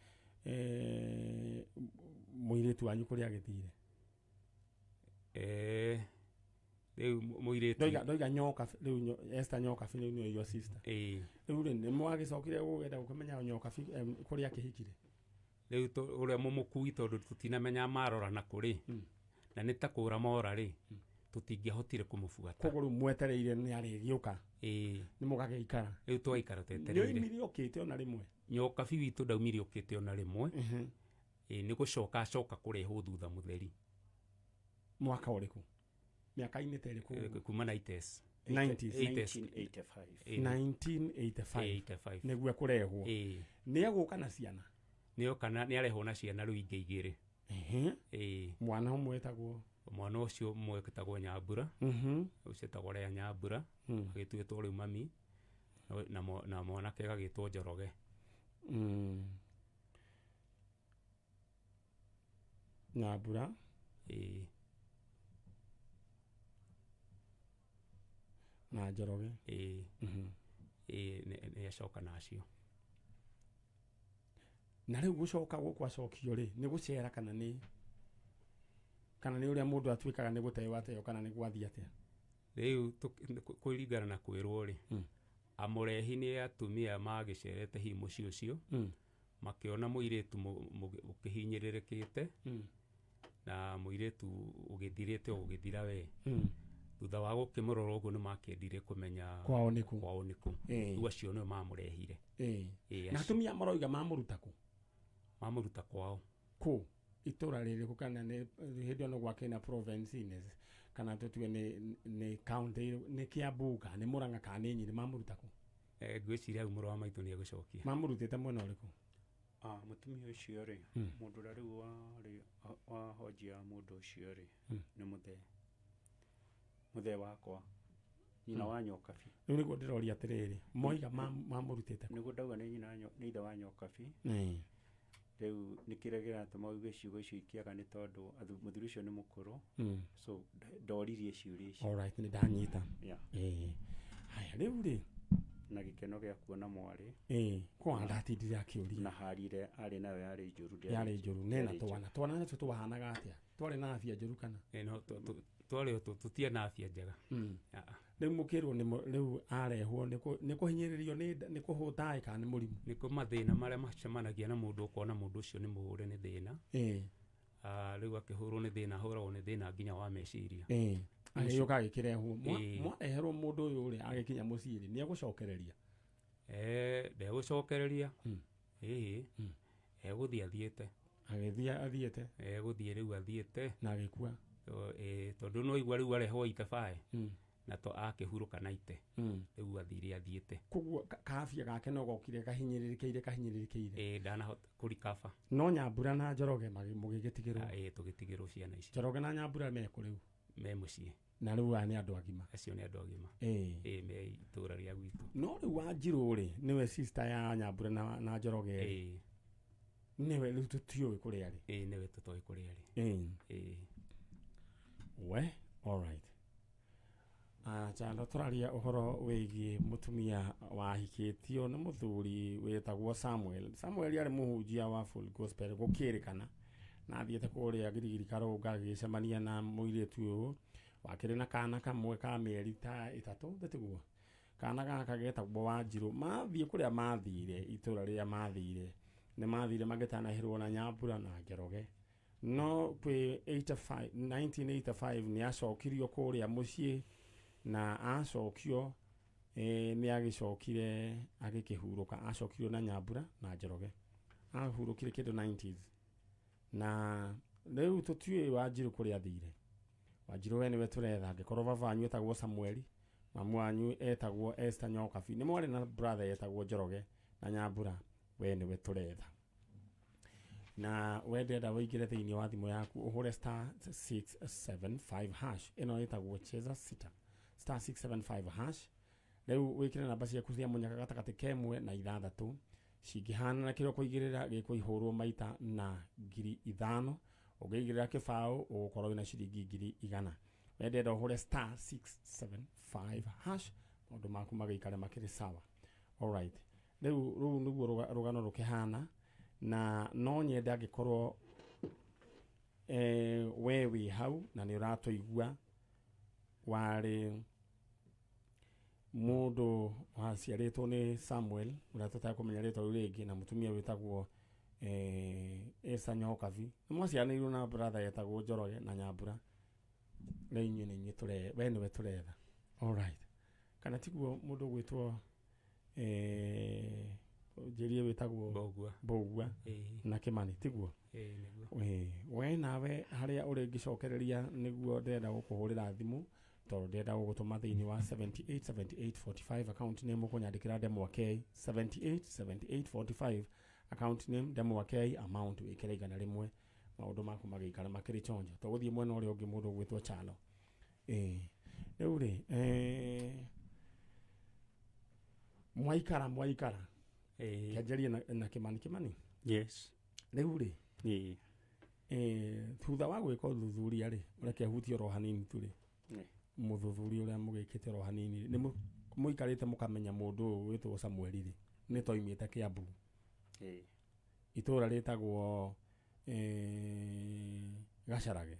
mũirĩtu wanyu kũrĩa agĩthire? Rĩu mũirĩtu Ndoiga Nyoka rĩu Esther Nyokabi rĩu nĩwe your sister. Ĩĩ. Rĩu rĩ, nĩ mwagĩcokire gũgenda gũkĩmenya Nyokabi kũrĩa akĩhikire? Rĩu ũrĩa mũmũkui, tondũ tũtinamenya marora na kũrĩ na nĩ ta kũra mora rĩ, tũtingĩahotire kũmũbuata. Koguo rĩu mwetereire nĩ arĩgĩũka? Ĩĩ. Nĩ mũgagĩikara? Rĩu twaikara twetereire. Nĩoimire okĩte ona rĩmwe? Nyokabi witũ ndaumire ũkĩte ona rĩmwe. Ĩĩ, nĩ gũcoka acoka kũrehwo thutha mũtheri. Mwaka ũrĩkũ, mĩaka-inĩ ta ĩrĩkũ? Kuma 90s. 90s? 1985. Ĩĩ. 1985? 85. Nĩguo kũrehwo? Ĩĩ. Nĩ egũka na ciana? Nĩoka na nĩarehwo na ciana rĩu ingĩ igĩrĩ. Ĩĩ. Mwana ũmwe etagwo? Mwana ũcio ũmwe etagwo Nyambura. Ũcio etagwo Lea Nyambura, agĩtuĩtwo rĩu mami na mwanake gagĩtwo Njoroge. Nyambura. Ĩĩ. Na Njoroge. Ĩĩ. Ĩĩ, nĩ acoka nacio. Na rĩu gũcoka gũkũ acokio rĩ, nĩ gũcera kana nĩ ũrĩa mũndũ atuĩkaga nĩ gũteo ateo, kana nĩ gwathiĩ atĩa? Rĩu kũringana na kwĩrwo rĩ, amũrehi nĩ atumia magĩcerete hihi mũciĩ ũcio, makĩona mũirĩtu ũkĩhinyĩrĩrĩkĩte na mũirĩtu ũgĩthirĩte o gũgĩthira we. Thutha wa gũkĩmũrora ũguo, nĩ makĩendire kũmenya kwao nĩ kũ. Kwao nĩ kũ. Rĩu acio nĩo mamũrehire. Ĩĩ, Na acio. atumia maroiga mamũruta kũ? Mamũruta kwao. Kũ, itũra rĩrĩkũ, kana nĩ hĩndĩ ĩyo no gwakĩ na province, kana tũtue nĩ county, nĩ Kiambu kana nĩ Murang'a kana nĩ Nyĩrĩ, mamũruta kũ? Ngwĩciria hau mũrũ wa maitũ nĩ egũcokia. Mamũrutĩte mwena ũrĩkũ? Mũtumia ũcio rĩ, mũndũ ũrĩa rĩu warĩ wa honji ya mũndũ ũcio rĩ, nĩ mũthee wakwa, nyina wa Nyokabi. Rĩu nĩguo ndĩroria atĩrĩrĩ, moiga mamũrutĩte kũ? Nĩguo ndauga nĩ nyina nĩ ithe wa Nyokabi. Rĩu nĩ kĩrĩa kĩratũma uge ciugo icio ikĩaga nĩ tondũ mũthuri ũcio nĩ mũkũrũ, so ndoririe ciũria icio. Alright, nĩ ndanyita. Yeah. Ĩĩ, haya, rĩu rĩ, Na gĩkeno gĩa kuona mwarĩ. Ĩĩ, kwa ndatindire akĩũria. Na harire arĩ nayo yarĩ njũru. Yarĩ njũru nena. Yarĩ. Twana twana natuo twahanaga atĩa? Twarĩ na afya njũru kana? No twarĩ o tũtiarĩ na afya njega. Ah, ah. Rĩu mũkĩrwo nĩ rĩu arehwo nĩ kũhinyĩrĩrio, nĩ kũhũta kana nĩ mũrimũ? Nĩ kũ mathĩna marĩa macemanagia na mũndũ, ũkona mũndũ ũcio nĩ mũhũre nĩ thĩna. Rĩu akĩhũrwo nĩ thĩna, ahũragwo nĩ thĩna nginya wa meciria. Ĩĩ, agĩũka agĩkĩrehwo. Ĩĩ. Mwareherwo mũndũ ũyũ rĩ, agĩkinya mũciĩ rĩ, nĩ egũcokereria? Ndegũcokereria. Ĩĩ, egũthiĩ athiĩte. Agĩthiĩ athiĩte? Egũthiĩ rĩu athiĩte. Na agĩkua? Tondũ no igua rĩu arehwo itebae na to akĩhurũka na ite. Rĩu athire athiĩte. Koguo kaabia gake no gokire kahinyĩrĩrĩkĩire kahinyĩrĩrĩkĩire? Ĩĩ, ndanahota kũrikaba. No Nyambura na Njoroge mũgĩgĩtigĩrwo? Ĩĩ, tũgĩtigĩrwo ciana icio. Njoroge na Nyambura mekũ rĩu? Me mũciĩ. Na rĩu aya nĩ andũ agima? Acio nĩ andũ agima. Ĩĩ. Ĩĩ, me itũra rĩa gwitũ. No rĩu Wanjirũ rĩ, nĩwe sister ya Nyambura na Njoroge rĩ? Ĩĩ. Nĩwe rĩu tũtiũĩ kũrĩa arĩ? Ĩĩ, nĩwe tũtoĩ kũrĩa arĩ. Ĩĩ. We, alright. Chando tũraria ũhoro wĩgiĩ mũtumia wahikĩtio nĩ mũthuri wĩtagwo Samuel. Samuel arĩ mũhunjia wa Full Gospel gũkĩrĩkana, na athiĩte kũrĩa Girigiri Karũnga agĩcemania na mũirĩtu ũyũ wakĩrĩ na kana kamwe ka mĩeri ta 3, tĩtiguo? Kana gaka getagwo Wanjirũ. Mathiĩ kũrĩa mathire, itũra rĩrĩa mathire, nĩ mathire magĩtanahĩrwo na Nyambura na Njoroge, no kwĩ 85, 1985 nĩ acokirio kũrĩa mũciĩ, na acokio nĩ agĩcokire agĩkĩhurũka. Acokirio na Nyambura na Njoroge, ahurũkire kĩndũ 90s, na rĩu tũtiũĩ Wanjirũ kũrĩa athire. Wanjirũ we nĩwe tũretha. Angĩkorwo baba wanyu etagwo Samueli, mamu wanyu etagwo Esther Nyokabi, nĩ mwarĩ na brother etagwo Njoroge na Nyambura, we nĩwe tũretha. Na we ndĩrenda ũingĩre thĩinĩ wa thimũ yaku ũhũre *675#. Ĩno ĩtagwo cheza sita, *675#. Rĩu wĩkĩre namba ciaku cia mũnyaka gatagatĩ ka 1 na 6, cingĩhanana kĩrĩa ũkũigĩrĩra gĩkũihũrwo maita na 5,000. Ũngĩigĩrĩra kĩbaũ ũgũkorwo wĩna ciringi 100,000. We ndĩrenda ũhũre *675#, maũndũ maku magĩikare makĩrĩ sawa. Alright, rĩu rũu nĩguo rũgano rũkĩhana, na no nyende angĩkorwo We wĩ hau na nĩ ũratũigua, warĩ mũndũ waciarĩtwo nĩ Samuel ũrĩa tũtekũmenya rĩtwa rĩu rĩngĩ, na mũtumia wĩtagwo Esa Nyokabi. Nĩ mwaciaranĩirwo na brother yetagwo Njoroge na Nyambura. Rĩu inyuĩ nĩ inyuĩ tũre, we nĩwe tũretha. Alright, kana tiguo mũndũ ũgwĩtwo njĩrie wĩtagwo Mbogua. Mbogua na Kimani, tiguo? Ĩĩ, nĩguo. Ĩĩ, we nawe harĩa ũrĩ ngĩcokereria nĩguo ndĩrenda gũkũhũrĩra thimũ, tondũ ndĩrenda gũgũtũma thĩinĩ wa 787845, account name ũkũnyandĩkĩra Ndemwa K, 787845, account name Ndemwa K, amount wĩkĩre 100, maũndũ maku magĩikara makĩrĩ chonjo. Tũgũthiĩ mwena ũrĩa ũngĩ, mũndũ ũgwĩtwo Chalo. Ĩĩ, rĩu rĩ, mwaikara mwaikara. Kĩanjĩrie na Kimani. Kimani. Yes. Rĩu rĩ, Ĩĩ. Thutha wa gwĩka ũthuthuria rĩ, ũreke hutie oro hanini tu rĩ, mũthuthuria ũrĩa mũgĩkĩte oro hanini, nĩ mũikarĩte mũkamenya mũndũ ũyũ wĩtwo Samuel rĩ, nĩ toimĩte Kiambu, itũra rĩtagwo Gacarage.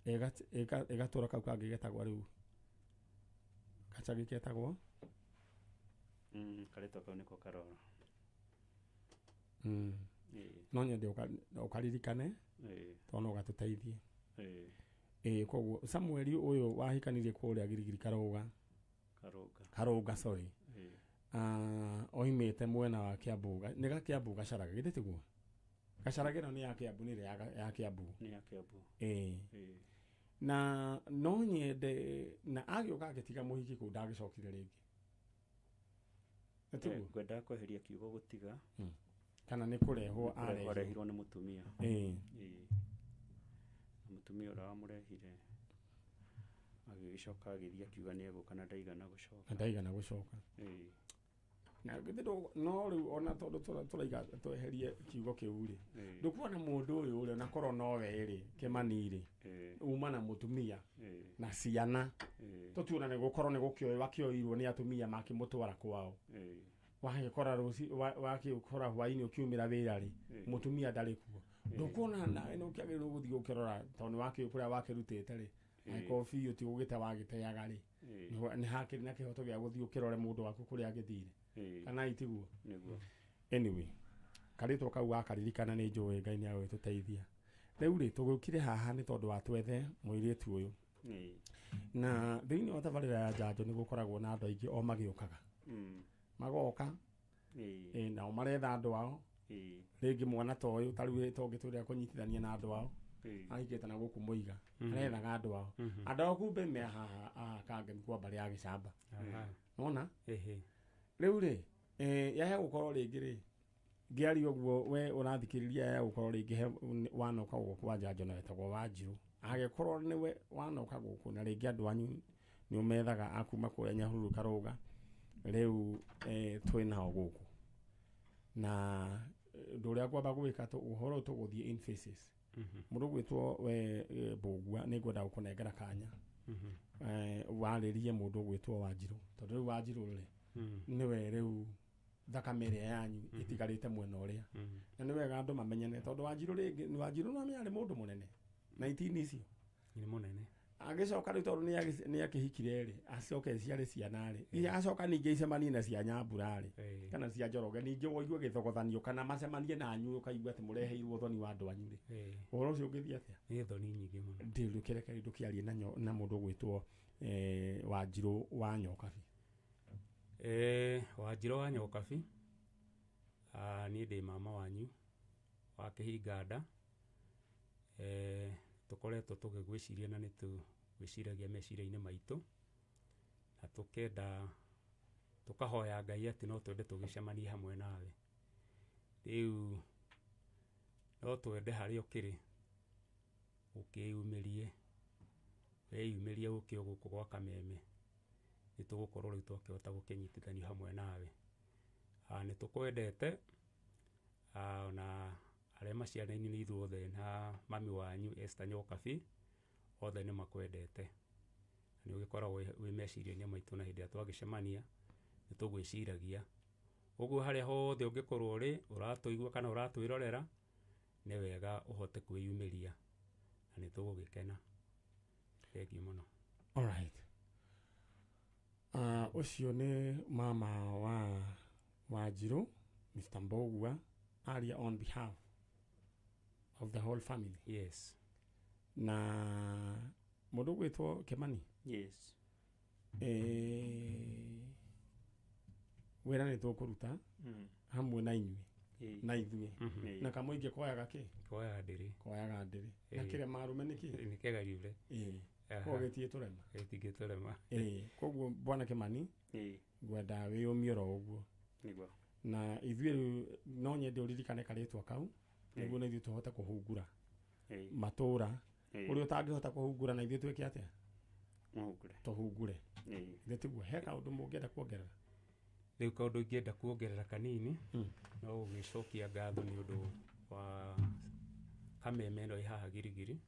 Ĩgatũra kau kangĩ getagwo rĩu gacagi ketagwo Karĩtwa kau nĩko karora. No nyende ũkaririkane, tondũ no gatũteithie. Ĩĩ, koguo Samuel ũyũ wahikanirie kũrĩa Girigiri Karũga. Karũnga. Karũnga, sorry. Oimĩte mwena wa Kiambu, nĩ ga Kiambu Gacarage, githĩ tiguo? Gacarage ĩno nĩ ya Kiambu, nĩ ĩrĩa ya Kiambu. Nĩ ya Kiambu. Ĩĩ. Na no nyende na agĩũka agĩtiga mũhiki kũu, ndagĩcokire rĩngĩ. Nĩ tiguo? Ngwendaga kweheria kiugo gũtiga. Kana nĩ kũrehwo Kũrehwo arehirwo? Arehirwo nĩ mũtumia. Ĩĩ. Ĩĩ. Na mũtumia ũrĩa wamũrehire agĩgĩcoka agĩthiĩ akiuga nĩ egũka na ndaigana gũcoka. Na ndaigana gũcoka. Ĩĩ. Na githĩ no rĩu ona tondũ tũraiga tweherie kiugo kĩu rĩ, ndũkuona mũndũ ũyũ ũrĩa ona korwo nowe rĩ, Kĩmani rĩ, uma na mũtumia na ciana, tũtuona nĩ gũkorwo nĩ gũkĩoywo akĩoirwo nĩ atumia makĩmũtwara kwao. Wagĩkora rũci wakĩkora hwainĩ ũkiumĩra wĩra rĩ, mũtumia ndarĩ kuo. Ndũkuona nawe nĩ ũkĩagĩrĩirwo gũthiĩ ũkĩrora, tondũ nĩ wakĩũĩ kũrĩa wakĩrutĩte rĩ, angĩkorwo biũ ti gũgĩte wagĩteaga rĩ, nĩ hakĩrĩ na kĩhoto gĩa gũthiĩ ũkĩrore mũndũ waku kũrĩa agĩthire, kana itiguo? Nĩguo. Anyway, karĩtwa kau wakaririkana, nĩ njũĩ Ngai nĩ agũgĩtũteithia. Rĩu rĩ, tũgĩũkire haha nĩ tondũ wa twethe mũirĩtu ũyũ, na thĩinĩ wa tabarĩra ya njanjo nĩ gũkoragwo na andũ aingĩ o magĩũkaga, magoka, nao maretha andũ ao, rĩngĩ mwana ta ũyũ ta rĩu tũngĩtwĩra kũnyitithania na andũ ao, ahikĩte na gũkũ mũiga, arethaga andũ ao, andũ ao kumbe me haha haha Kangemi kwa mbarĩ ya Gĩcamba. Nona rĩu rĩ, yahe gũkorwo rĩngĩ rĩ, ngĩaria ũguo we ũrathikĩrĩria, yahe gũkorwo rĩngĩ he wanoka gũkũ kwa njanjo na wetagwo Wanjirũ, angĩkorwo nĩwe wanoka gũkũ na rĩngĩ andũ anyu nĩ ũmethaga akuma kũrĩa Nyahururu Karũga, rĩu twĩ nao gũkũ na ũndũ ũrĩa ngwamba gwĩka, ũhoro ũyũ tũgũthiĩ in phases. Mũndũ ũgwĩtwo we Mbũgua, nĩ ngwenda gũkũnengera kanya warĩrie mũndũ ũgwĩtwo Wanjirũ, tondũ rĩu Wanjirũ rĩ, nĩwe rĩu thakame ĩrĩa yanyu ĩtigarĩte mwena ũrĩa, na nĩ wega andũ mamenyane, tondũ Wanjirũ rĩngĩ, Wanjirũ no arĩ mũndũ mũnene 19 icio. Nĩ mũnene. Agĩcoka rĩu tondũ nĩ akĩhikire rĩ, acoke ciarĩ ciana rĩ, acoka ningĩ icemanie na cia Nyambura rĩ, kana cia Njoroge, ningĩ woigue gĩthogothanio kana macemanie na anyu, ũkaigua atĩ mũreheirwo ũthoni wa andũ anyu rĩ, ũhoro ũcio ũngĩthiĩ atĩa? Nĩ thoni nyingĩ mũno. Ndĩrũkĩreke ndũkĩarie na mũndũ ũgwĩtwo Wanjirũ wa Nyokabi. Wanjirũ wa Nyokabi, niĩ ndĩ mama wanyu wa kĩhinga nda. Tũkoretwo tũgĩgwĩciria na nĩ tũgwĩciragia meciria-inĩ maitũ, na tũkenda tũkahoya Ngai atĩ no twende tũgĩcemanie hamwe nawe. Rĩu no twende harĩa ũkĩrĩ ũkĩyumĩrie, weyumĩrie ũke o gũkũ gwa Kameme, nĩ tũgũkorwo rĩu twakĩhota gũkĩnyitithanio hamwe nawe. Nĩ tũkwendete, ona arĩa maciaranaine nĩ ithuothe na mami wanyu Esther Nyokabi, othe nĩ makwendete. Nĩ ũgĩkoragwo wĩ meciria-inĩ maitũ, na hĩndĩ ĩrĩa twagĩcemania nĩ tũgwĩciragia. Ũguo harĩa hothe ũngĩkorwo ũrĩ, ũratũigua kana ũratwĩrorera, Nĩ wega ũhote kwĩyumĩria na nĩ tũgũgĩkena. Thengiũ mũno. Alright. Ũcio nĩ mama wa Wanjirũ, Mr. Mbogua, aria on behalf of the whole family. Yes. Na mũndũ ũgwĩtwo Kimani? Yes. Wĩra nĩ tũkũruta hamwe na inyuĩ na ithuĩ. Na kamũingĩ koyaga kĩ? Koyaga ndĩrĩ. Koyaga ndĩrĩ. Na kĩrema arũme nĩ kĩ? Nĩ kĩgariũre. Koguo gĩtigĩtũrema. Gĩtingĩtũrema. Koguo bwana Kimani, ngwenda wĩyũmie oro ũguo. Nĩguo. Na ithuĩ rĩu no nyende ũririkane karĩtwa kau nĩguo na ithuĩ tũhote kũhungura matũra. Ũrĩa ũtangĩhota kũhungura na ithuĩ twĩke atĩa? Mũhungure. Tũhungure. Ithuĩ tiguo. He kaũndũ mũngĩenda kuongerera? Rĩu kaũndũ ingĩenda kuongerera kanini no gũgĩcokia ngatho nĩ ũndũ wa kameme ĩno ĩ haha Girigiri.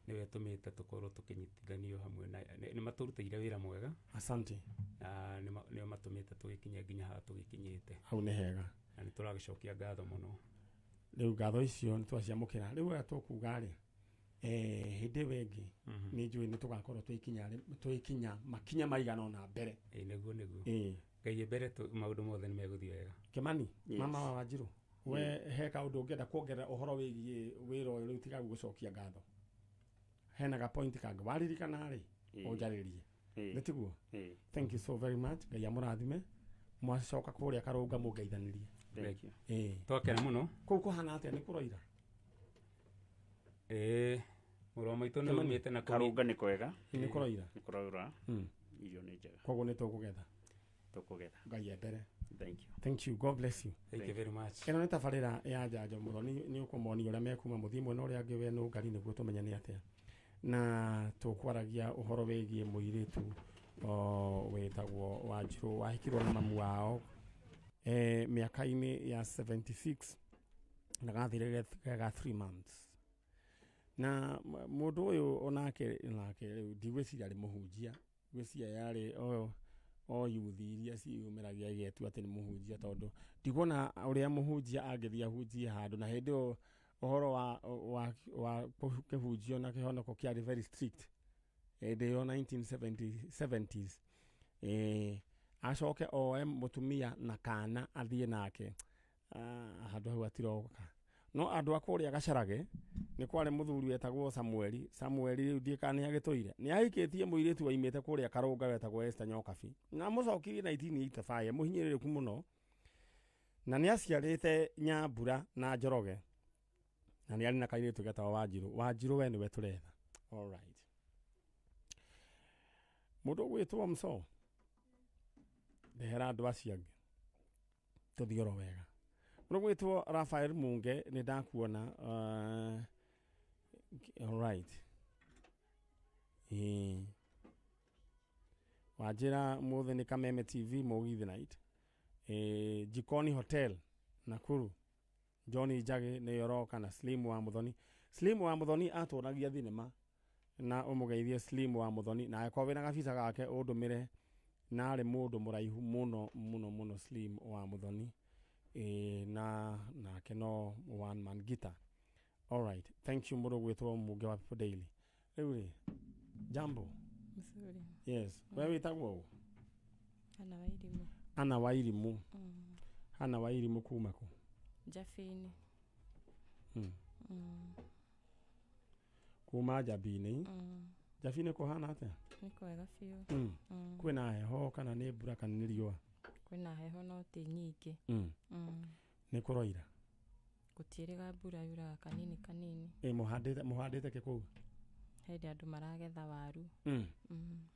Nĩwe ĩtũmĩte tũkorwo tũkĩnyitithanio hamwe na nĩ matũrutĩire wĩra mwega. Asante. Na nĩo matũmĩte tũgĩkinye nginya haha tũgĩkinyĩte. Hau nĩ hega. Na nĩ tũragĩcokia ngatho mũno. Rĩu ngatho icio nĩ twaciamũkĩra. Rĩu ũrĩa tũkuga rĩ, hĩndĩ ĩyo ĩngĩ nĩ njũĩ nĩ tũgakorwo twĩkinya makinya maigana ũna mbere. Nĩguo nĩguo. Ngai mbere maũndũ mothe nĩ megũthiĩ wega. Kimani, mama wa Wanjirũ, we he kaũndũ ũngĩenda kuongerera ũhoro wĩgiĩ wĩra ũyũ rĩu tiga gũcokia ngatho. Hena ga point kangĩ waririkana rĩ, ũnjarĩrie. Nĩ tiguo? Thank you so very much. Ngai amũrathime. Mwacoka kũrĩa Karũnga mũngeithanĩrie. Thank you. Twakena mũno. Kũu kũhana atĩa nĩ kũroira? Mũrũ wa maitũ nĩ umĩte na Karũnga nĩ kwega. Nĩ kũroira? Nĩ kũroira. Irio nĩ njega. Koguo nĩ tũkũgetha. Tũkũgetha. Ngai embere. Thank you. Thank you. God bless you. Thank you very much. Ĩno nĩ tabarĩra ya Njanjo Mũthoni, nĩ ũkũmonia ũrĩa mekuma mũthiĩ mwena ũrĩa ũngĩ we nũngari nĩguo tũmenye nĩ atĩa. Na tũkwaragia ũhoro wĩgiĩ mũirĩtu wĩtagwo Wanjirũ wahikirwo na mamu wao mĩaka-inĩ ya 76 na gathire ga 3 months. Na mũndũ ũyũ onake nake rĩu ndigwĩciria arĩ mũhunjia, ngwĩciria yarĩ o yuthi iria ciĩyumĩragia igetua atĩ nĩ mũhunjia, tondũ ndikuona ũrĩa mũhunjia angĩthiĩ ahunjie handũ na hĩndĩ ĩyo ũhoro wa kĩhunjio na kĩhonoko kĩarĩ very strict hĩndĩ ĩyo 1970s. Acoke oe mũtumia na kana athiĩ nake handũ hau atiroka. No andũ a kũrĩa Gacarage nĩ kwarĩ mũthuri wetagwo Samueli. Samueli rĩu ndiĩ kana nĩ agĩtũire, nĩ ahikĩtie mũirĩtu waimĩte kũrĩa Karũnga wetagwo Esther Nyokabi, na amũcokirie 1985, mũhinyĩrĩrĩku mũno, na nĩ aciarĩte Nyambura na Njoroge, na nĩ arĩ na kairĩtu getagwo Wanjirũ. Wanjirũ we nĩwe tũretha. All right. Mũndũ ũgwĩtwo Mso, ndehera andũ acio angĩ tũthiĩ oro wega. Mũndũ ũgwĩtwo Raphael Munge nĩ ndakuona. All right. Wanjĩra mũthĩ nĩ Kameme TV Mũgithi Night. Jikoni Hotel Nakuru. John Njagi nĩ oroka na Slim wa Muthoni. Slim wa Muthoni atũragia thinema na ũmũgeithie Slim wa Muthoni, na angĩkorwo wĩna gabica gake ũndũmĩre, na arĩ mũndũ mũraihu mũno mũno mũno Slim wa Muthoni. Na nake no one man guitar. All right. Thank you mũndũ gwĩtwo Munge wa People Daily. Rĩu rĩ, jambo. Mzuri. Yes. We wĩtagwo ũ? Hana Wairimu. Hana Wairimu. Hana Wairimu kuma kũ? Njabini. Kuma Njabini. Njabini kũhana atĩa? Nĩ kwega biũ. Kwĩna heho kana nĩ mbura kana nĩ riũa? Kwĩna heho no ti nyingĩ. Nĩ kũroira? Gũtiĩrĩga mbura yuraga kanini kanini. Mũhandĩte kĩ kũu? Hĩndĩ andũ maragetha waru.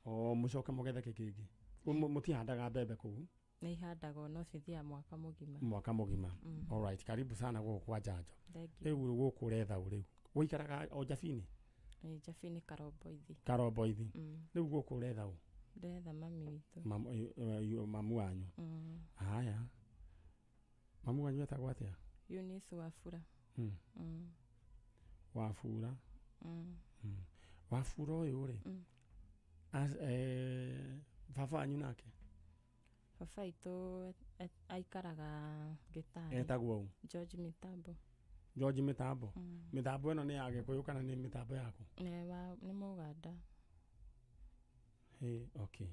O mũcoke mũgethe kĩ kĩngĩ? Mũtihandaga mbembe kũu? Nĩ ihandagwo no cithiaga mwaka mũgima. Mwaka mũgima. All right, karibu sana gũkũ kwa Njanjo. Rĩu gũkũ ũretha ũ rĩu? Ũikaraga o Njabini? Njabini Karomboithi. Karomboithi. Rĩu gũkũ ũretha ũ? Ndĩretha mami witũ. Mamu wanyu. Haya. Mamu wanyu etagwo atĩa? Eunice Wafura. Wafura. Wafura ũyũ rĩ? Baba wanyu nake? Baba witũ aikaraga Gĩtari. Etagwo ũ? George Mitambo. George Mĩtambo. Mĩtambo ĩno nĩ ya Gĩkũyũ kana nĩ mĩtambo yaku? Nĩ wa nĩ Mũganda. Hey, okay.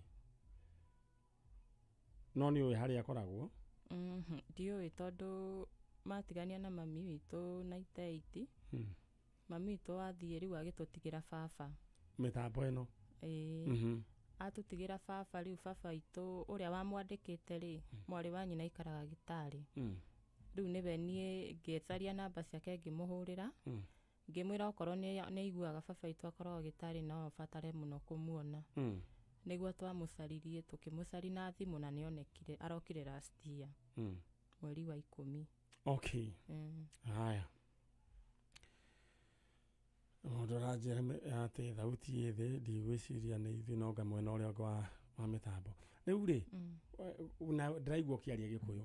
No nĩ ũĩ harĩa akoragwo? Ndiũĩ tondũ matigania na mami witũ 98. Mami witũ athiĩ rĩu agĩtũtigĩra baba. Mĩtambo ĩno. Ĩĩ. Atũtigĩra baba rĩu baba witũ ũrĩa wamwandĩkĩte rĩ, mwarĩ wa nyina aikaraga gĩtarĩ. Rĩu nĩwe niĩ ngĩcaria namba ciake ngĩmũhũrĩra. Ngĩmwĩra okorwo nĩ aiguaga baba witũ akoragwo gĩtarĩ no abatare mũno kũmuona. Nĩguo twamũcaririe tũkĩmũcari na thimũ na nĩonekire arokire last year. Mweri wa 10. Okay. Haya. Mũndũ aranjĩra atĩ thauti ĩ thĩ, ndigwĩciria nĩ ithuĩ no nga mwena ũrĩa ũngĩ wa mĩtambo. Rĩu rĩ, na ndĩraigua ũkĩaria Gĩkũyũ.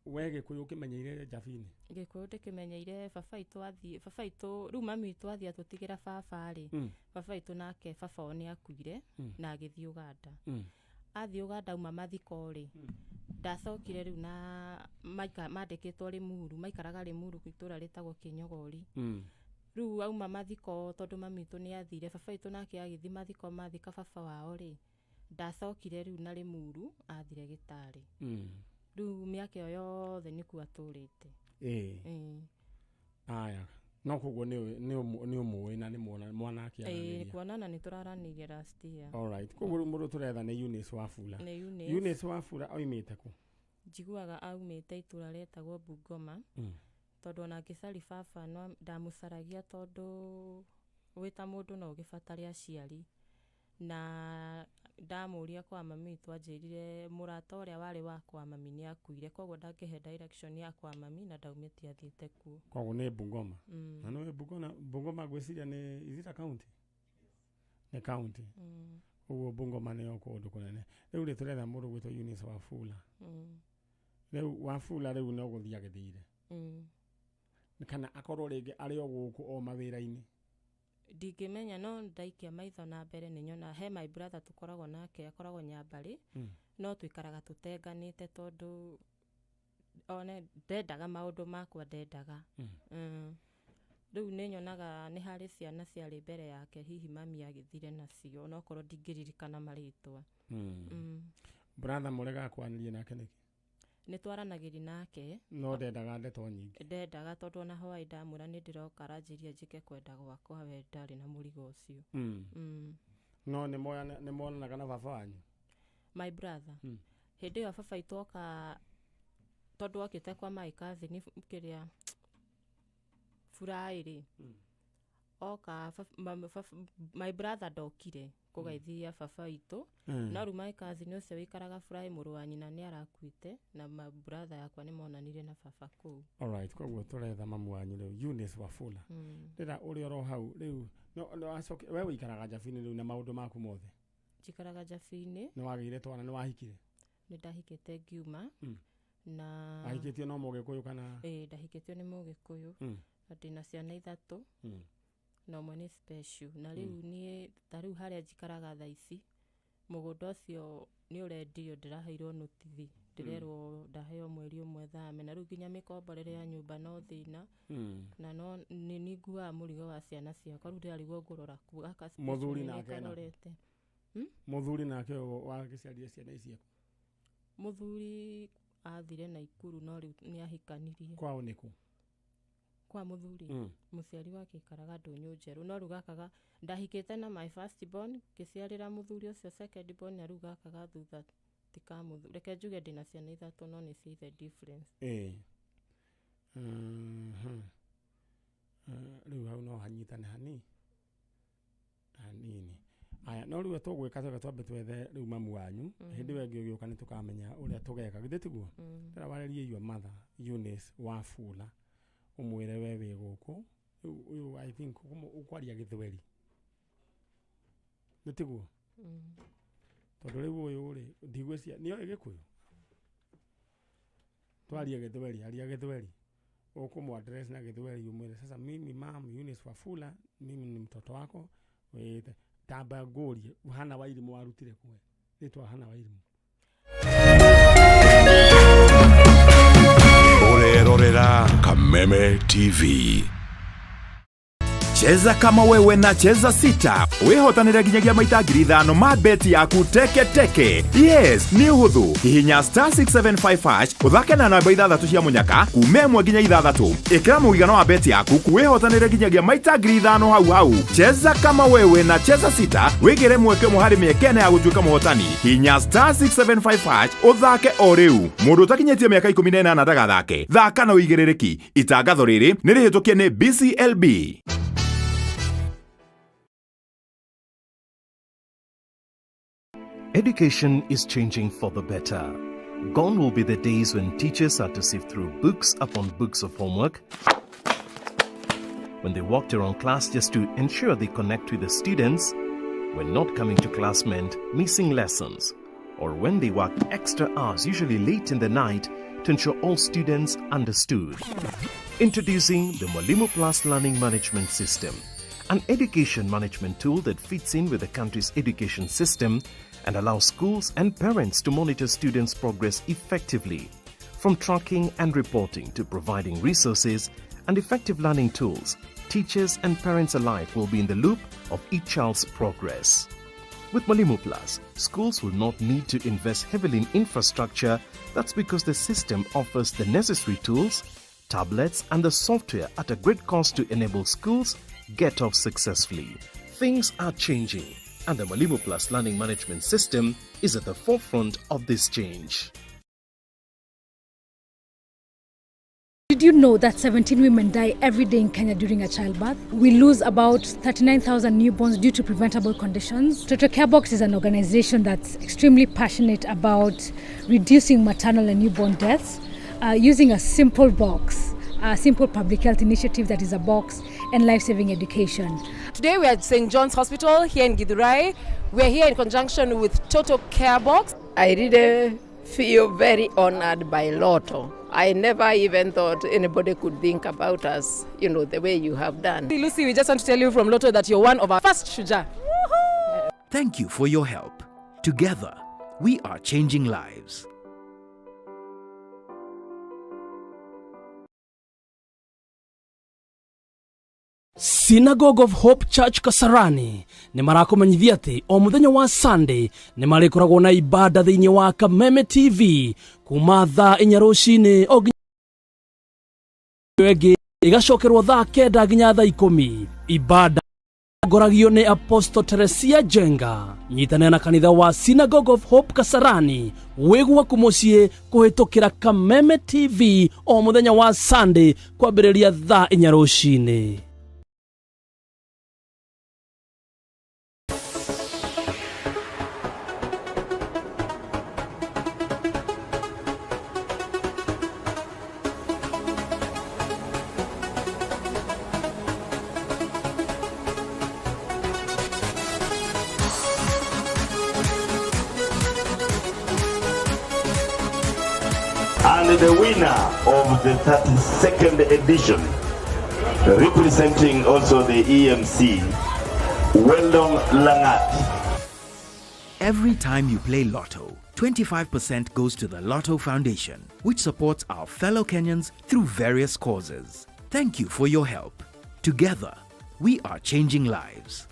We Gĩkũyũ ũkĩmenyeire Njabini? Gĩkũyũ ndĩkĩmenyeire baba witũ athiĩ, baba witũ, rĩu mami witũ athiĩ atũtigĩra baba rĩ, baba witũ nake baba wao nĩ akuire na agĩthiĩ Ũganda. Athiĩ Ũganda auma mathiko rĩ, ndacokire rĩu na mandĩkĩtwo Rĩmuru, maikaraga Rĩmuru itũũra rĩtagwo Kĩnyogori. Rĩu auma mathiko tondũ mami witũ nĩ athire, baba witũ nake agĩthiĩ mathiko mathika baba wao rĩ, ndacokire rĩu na Rĩmuru athire Gĩtarĩ. Rĩu mĩaka ĩyo yothe nĩkuo atũrĩte. Aya. No koguo nĩ ũmũĩ na nĩ mwana akĩaranĩria. Kuonana nĩ tũraranĩirie last year. All right. Koguo rĩu mũndũ tũretha nĩ Eunice Wafula. Nĩ Eunice. Eunice Wafula oimĩte kũ? Njiguaga aumĩte itũũra rĩtagwo Bungoma. Tondũ ona ngĩcari baba no ndamũcaragia tondũ wĩ ta mũndũ no ũgĩbatare aciari. Na ndamũria kwa mami witũ anjĩrire mũrata ũrĩa warĩ wa kwa mami nĩ akuire, koguo ndangĩhe direction ya kwa mami na ndaumĩte athiĩte kuo. Koguo nĩ Bungoma. Na nĩ Bungoma, Bungoma ngwĩciria nĩ, is it a county? Nĩ county. Koguo Bungoma nĩyo kũndũ kũnene. Rĩu rĩ tũretha mũndũ gwĩtwo Eunice Wafula. Rĩu Wafula rĩu no gũthiĩ agĩthire. Kana akorwo rĩngĩ arĩ o gũkũ o mawĩra-inĩ. Ndingĩmenya no ndaikia maitho na mbere nĩ nyona he my brother tũkoragwo nake akoragwo Nyambarĩ. No tũikaraga tũtenganĩte tondũ one ndendaga maũndũ makwa ndendaga. Rĩu nĩ nyonaga nĩ harĩ ciana ciarĩ mbere yake hihi mami agĩthire nacio onokorwo ndingĩririkana marĩtwa. Brother mũregaga kwaranĩria nake nĩkĩ? Nĩ twaranagĩria nake. No ndendaga ndeto nyingĩ. Ndendaga tondũ ona hwaĩ ndamwĩra nĩ ndĩroka aranjĩria njĩke kwenda gwakwa we ndarĩ na mũrigo ũcio. No nĩ monanaga na baba wanyu? My brother. Hĩndĩ ĩyo baba witũ oka tondũ okĩte kwa my cousin kĩrĩa Furaĩ rĩ. Oka my brother ndokire kũgeithia baba witũ. No rĩu my cousin ũcio wĩikaraga Furaĩ mũrũ wa nyina nĩ arakuĩte na my brother yakwa nĩ monanire na baba kũu. All right, koguo tũretha mamu wanyu rĩu Eunice Wafula. Rĩra ũrĩ oro hau rĩu no acoke we wĩikaraga Njabini rĩu na maũndũ maku mothe. Njikaraga Njabini. Nĩ wagĩire twana, nĩ wahikire? Nĩ ndahikĩte ngiuma. Na Ahikĩtio no Mũgĩkũyũ kana? Ĩĩ, ndahikĩtio nĩ Mũgĩkũyũ. Na ndĩna ciana 3. Na ũmwe nĩ special. Na rĩu niĩ ta rĩu harĩa njikaraga thaa ici mũgũnda ũcio nĩ ũrendio ndĩraheirwo notithi ndĩrerwo ndaheo mweri ũmwe thame na rĩu nginya mĩkomborere ya nyũmba no thĩna. Na no nĩ ninguaga mũrigo wa ciana ciakwa rĩu ndĩrarigwo ngũrora kũ gaka special Mũthuri nĩ nake ena? karorete. Mũthuri nake ũyũ wagĩciarire ciana ici eku? Mũthuri athire Naikuru no rĩu nĩ ahikanirie. Kwao nĩ kũ? Kwa mũthuri? Mũciari wake aikaraga Ndũnyũ Njerũ no rĩu gakaga ndahikĩte na my first born ngĩciarĩra mũthuri ũcio second born na rĩu gakaga thutha ti ka mũthuri. Reke njuge ndĩna ciana 3 no nĩ cia ithe difference. Rĩu hau no hanyitane hanini. Aya, no rĩu tũgwĩka twega twambe twethe rĩu mamu wanyu. Hĩndĩ ĩyo ĩngĩ ũgĩũka nĩ tũkamenya ũrĩa tũgeka. Githĩ tiguo? Ndĩra warĩrie your mother Eunice Wafula ũmwĩre we wĩ gũkũ. Rĩu ũyũ I think ũkwaria Gĩthweri. Nĩ tiguo? Tondũ rĩu ũyũ rĩ, ndigwĩciria nĩoĩ Gĩkũyũ? Twarie Gĩthweri, aria Gĩthweri. Ũkũmũ address na Gĩthweri ũmwĩre sasa mimi mam Eunice Wafula, mimi ni mtoto wako. Wĩte tamba ngũrie Hana Wairimu warutire kũ we? Rĩtwa Hana Wairimu. Ũrerorera Kameme Kameme TV. Cheza kama wewe na Cheza Sita wihotanire nginyagia maita 5,000 ma beti yaku teke teke. Yes, nĩ ũhũthũ. Hihinya star 675 hash ũthake na namba 6 cia mũnyaka kuma 1 nginya 6. Ĩkĩra mũigana wa beti yaku wihotanire nginyagia maita 5,000 hau hau. Cheza kama wewe na Cheza Sita wigire mweke ũmwe harĩ mĩeke ĩna ya gũtuĩka mũhotani. Hihinya star 675 hash ũthake o rĩu. Mũndũ ũtakinyĩtie mĩaka 18 ndagathake. Thaka na ũigĩrĩrĩki. Itangatho rĩrĩ nĩ rĩhĩtũkie nĩ BCLB. Education is changing for the better. Gone will be the days when teachers had to sift through books upon books of homework, when they walked around class just to ensure they connect with the students, when not coming to class meant missing lessons, or when they worked extra hours, usually late in the night, to ensure all students understood. Introducing the Mwalimu Plus Learning Management System, an education management tool that fits in with the country's education system and allows schools and parents to monitor students' progress effectively. From tracking and reporting to providing resources and effective learning tools, teachers and parents alike will be in the loop of each child's progress. With Mwalimu Plus, schools will not need to invest heavily in infrastructure. That's because the system offers the necessary tools, tablets, and the software at a great cost to enable schools get off successfully. Things are changing, and the Mwalimu Plus Learning Management System is at the forefront of this change. Did you know that 17 women die every day in Kenya during a childbirth? We lose about 39,000 newborns due to preventable conditions. Total Carebox is an organization that's extremely passionate about reducing maternal and newborn deaths using a simple box, a simple public health initiative that is a box and life-saving education. Today we are at St. John's Hospital here in Githurai. We are here in conjunction with Total Care Box. I really feel very honored by Lotto. I never even thought anybody could think about us, you know, the way you have done. Lucy, we just want to tell you from Lotto that you're one of our first Shujaa. Thank you for your help. Together, we are changing lives. Synagogue of Hope Church Kasarani nĩ marakũmenyithia atĩ o mũthenya wa Sunday nĩ marĩkoragwo na ibada thĩinĩ wa Kameme TV kuma thaa 4 rũcinĩ o nginya ĩngĩ ĩgacokerwo thaa 9 nginya thaa 10. Ibada ngoragio nĩ Apostle Teresia Jenga. Nyitanĩra na kanitha wa Synagogue of Hope Kasarani wĩ gwaku mũciĩ kũhĩtũkĩra Kameme TV o mũthenya wa Sunday kwambĩrĩria thaa 4 rũcinĩ. And the winner of the 32nd edition, representing also the EMC, Weldon Langat. Every time you play Lotto, 25% goes to the Lotto Foundation, which supports our fellow Kenyans through various causes. Thank you for your help. Together, we are changing lives.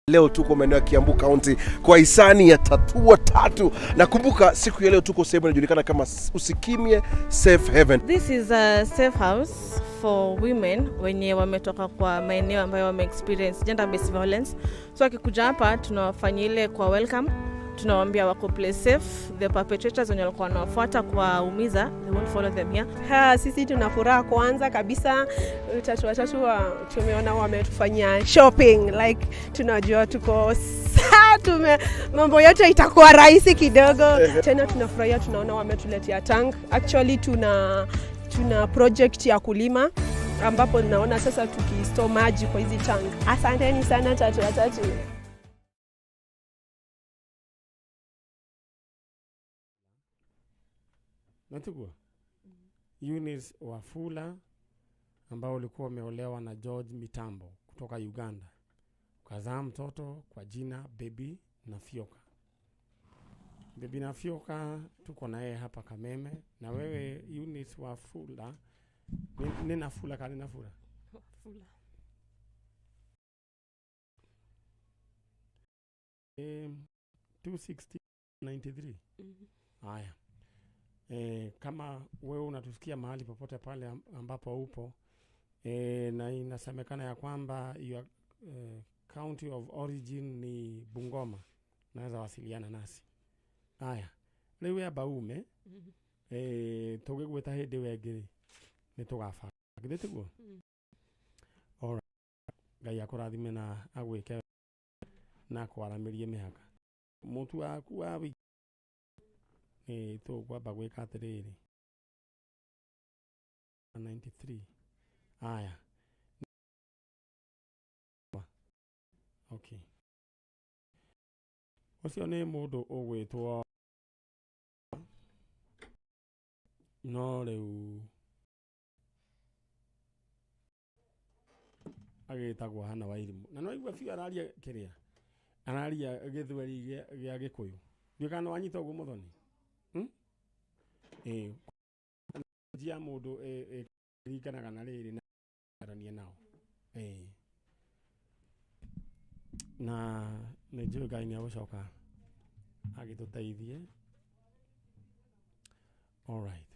Leo tuko maeneo ya Kiambu County kwa hisani ya Tatua Tatu. Na kumbuka siku ya leo tuko sehemu inajulikana kama Usikimye Safe Haven. This is a safe house for women wenye wametoka kwa maeneo ambayo wame experience gender based violence. So akikuja hapa tunawafanyia ile kwa welcome, tunawaambia wako place safe, the perpetrators wenye walikuwa wanawafuata kuwaumiza, they won't follow them here. Ha, sisi tuna furaha kwanza kabisa, Tatu Tatu tumeona wametufanyia shopping, like tunajua tuko tume, mambo yote itakuwa rahisi kidogo. Tena tunafurahia, tunaona wametuletea tank. Actually tuna project ya kulima ambapo naona sasa tukistore maji kwa hizi tank. Asanteni sana Tatu Tatu. Natiguo Eunice Wafula ambao ulikuwa umeolewa na George Mitambo kutoka Uganda, ukazaa mtoto kwa jina Baby na Fioka. Bibi Nafyoka tuko na yeye hapa Kameme, na wewe Eunice Wafula ni Nafula kana Nafula? Wafula. 26093. Haya. Kama wewe unatusikia mahali popote pale ambapo upo, na inasemekana ya kwamba your county of origin ni Bungoma, naweza wasiliana nasi. Haya, rĩu amba ume tũgĩgwĩta hĩndĩ ĩyo ĩngĩ rĩ, nĩ tũgabanga, githĩ tiguo? Alright. Ngai akũrathime na agwĩke na akwaramĩrie mĩhaka. Mũtu waku wa wiki nĩ tũkwamba gwĩka atĩrĩrĩ, 93. Haya, okay, ũcio nĩ mũndũ ũgwĩtwo no rĩu agĩtagwo Hana Wairimũ, na no igua biũ araria kĩrĩa araria gĩthweri gĩa gĩkũyũ. Ndiũĩ kana nĩwanyita ũguo mũthoni? Ĩĩ, ya mũndũ ĩringanaga na rĩrĩ na arania nao. Ĩĩ, na nĩ njũĩ Ngai nĩ egũcoka agĩtũteithie. Alright,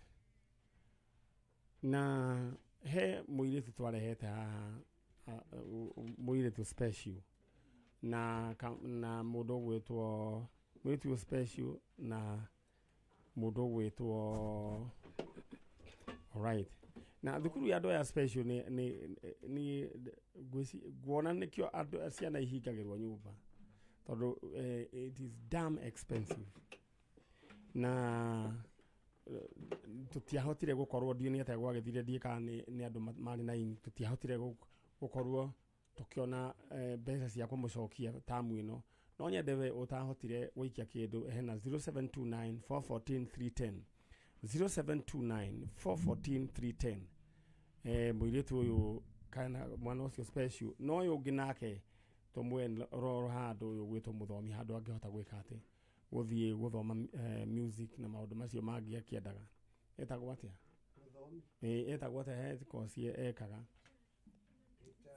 na he mũirĩtu twarehete haha, mũirĩtu special na na mũndũ ũgwĩtwo mũirĩtu ũyũ special na mũndũ ũgwĩtwo, alright, na thukuru ya andũ aya special nĩ nguona nĩkĩo andũ ciana ihingagĩrwo nyũmba, tondũ it is damn expensive, na tũtiahotire gũkorwo, ndiũ nĩ atĩa gwagĩthire, ndiĩ kana nĩ andũ marĩ na ini, tũtiahotire gũkorwo tũkĩona mbeca cia kũmũcokia tamu ĩno. No nyende we ũtahotire gũikia kĩndũ, hena 0729 414 310, 0729 414 310. Mũirĩtu ũyũ kana mwana ũcio special, no ũyũ ũngĩ nake tũmwe roro handũ ũyũ gwĩtwo mũthomi, handũ angĩhota gwĩka atĩ gũthiĩ gũthoma music na maũndũ macio mangĩ akĩendaga. Etagwo atĩa? Ĩĩ, etagwo atĩa? He course ekaga.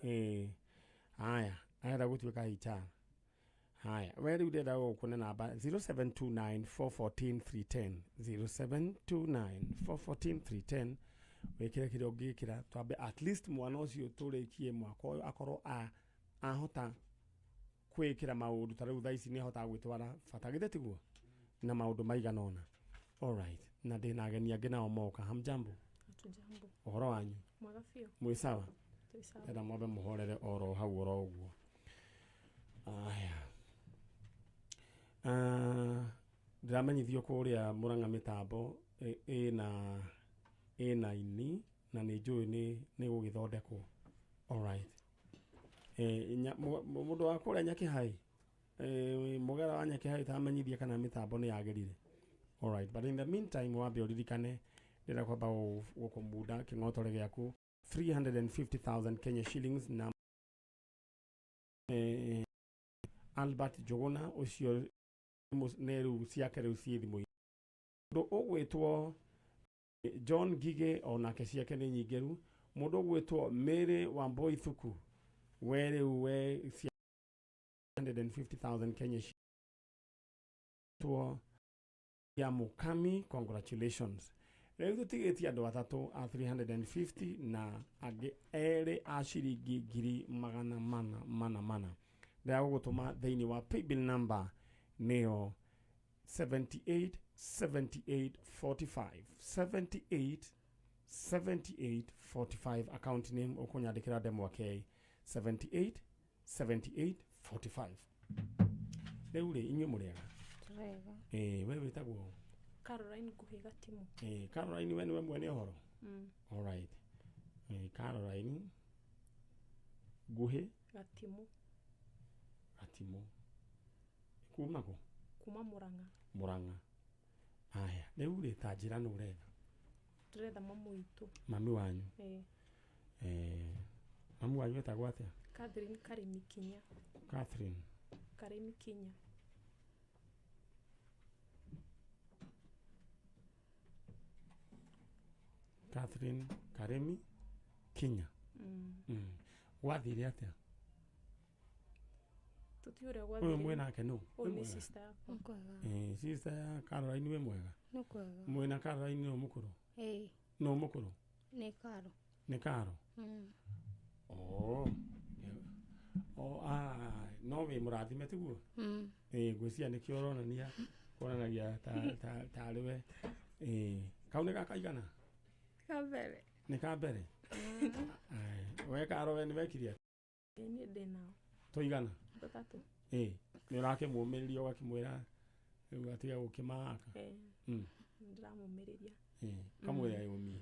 Ĩĩ, haya, arenda gũtuĩka HR. Haya, we rĩu ndĩrenda gũkũne namba 0729 414 310, 0729 414 310, wĩkĩre kĩrĩa ũngĩkĩra, twambe at least mwana ũcio tũrĩkie mwaka ũyũ akorwo ahota kwĩkĩra maũndũ. Ta rĩu thaa ici nĩ ahotaga gwĩtwara bata, githĩ tiguo? Na maũndũ maigana ũna. Alright, na ndĩna ageni angĩ nao moka. Hamjambo? Hatujambo. Ũhoro wanyu? Mwega biũ. Mwĩ sawa? Twĩ sawa. Enda mwambe mũhorere oro hau oro ũguo. Aya. Ndĩramenyithio kũrĩa Mũrang'a mĩtambo ĩna ini na nĩ njũĩ nĩ gũgĩthondekwo. Alright. Mũndũ wa kũrĩa Nyakĩhai, mũgera wa Nyakĩhai, tamenyithie kana mĩtambo nĩ yagĩrire. Alright, but in the meantime wambe ũririkane ndĩrenda kwamba gũkũmunda kĩng'otore gĩaku 350,000 Kenya shillings na Albert Njuguna ũcio nĩ rĩu ciake rĩu ciĩ thimũ-inĩ. Mũndũ ũgwĩtwo John Ngigĩ onake ciake nĩ nyingĩru. Mũndũ ũgwĩtwo Mary Wambui Thuku, we rĩu we cia 150,000 Kenya shillings ya Mukami, congratulations. Rĩu tũtigĩtie andũ atatũ a 350 na angĩ erĩ a ciringi 400,400 400. Ndĩragũgũtũma thĩinĩ wa paybill number nĩyo 78 78 45, 78 78 45. Account name ũkũnyandĩkĩra Ndemwa K, 78 78 45. Rĩu rĩ, inyuĩ mũrĩega? Tũrega. Ĩĩ, we wĩtagwo ũ? Caroline Nguhĩ Gatimu. Ĩĩ, Caroline, we nĩwe mwene ũhoro? Mm. Alright. Ĩĩ, Caroline Nguhĩ Gatimu. Gatimu kuma kũ? Kuma Murang'a. Murang'a. Aya, rĩu rĩ, ta njĩra nũ ũretha? Ndĩretha mamu witũ. Mami wanyu? Ĩĩ. Mami wanyu etagwo atĩa? Catherine Karimi Kinya. Catherine Karimi Kinya. Catherine Karemi Kinya. Gwathire atia? Tũtiũĩ ũrĩa Ũyũ gwathire. Mwĩnake nũ? Ũyũ Wĩ nĩ mwega? sister yakwa. Nĩ kwega. Eh, sister ya Caroline, wĩ mwega? Nĩ kwega. Mwĩna Caroline nũ mũkũrũ? Ĩĩ. Nũ mũkũrũ? Nĩ Karo. Nĩ Karo? Mm. Oh. Oh, ah, no wĩ mũrathime tiguo? Mm. Ĩĩ, ngwĩciria nĩkĩo ũronania kuonanagia ta ta tarĩ we. Ĩĩ, kau nĩ gakaigana? Ka mbere. Nĩ ka mbere? Ai, we Karo, we nĩ wekire atĩa? Ĩĩ, niĩ ndĩ nao. Tũigana? Tũtatũ. Ĩĩ, nĩ ũrakĩmũmĩrĩria ũgakĩmwĩra rĩu atige gũkĩmaaka? Ĩĩ. Ndĩramũmĩrĩria. Ĩĩ, kamwĩra yũmie.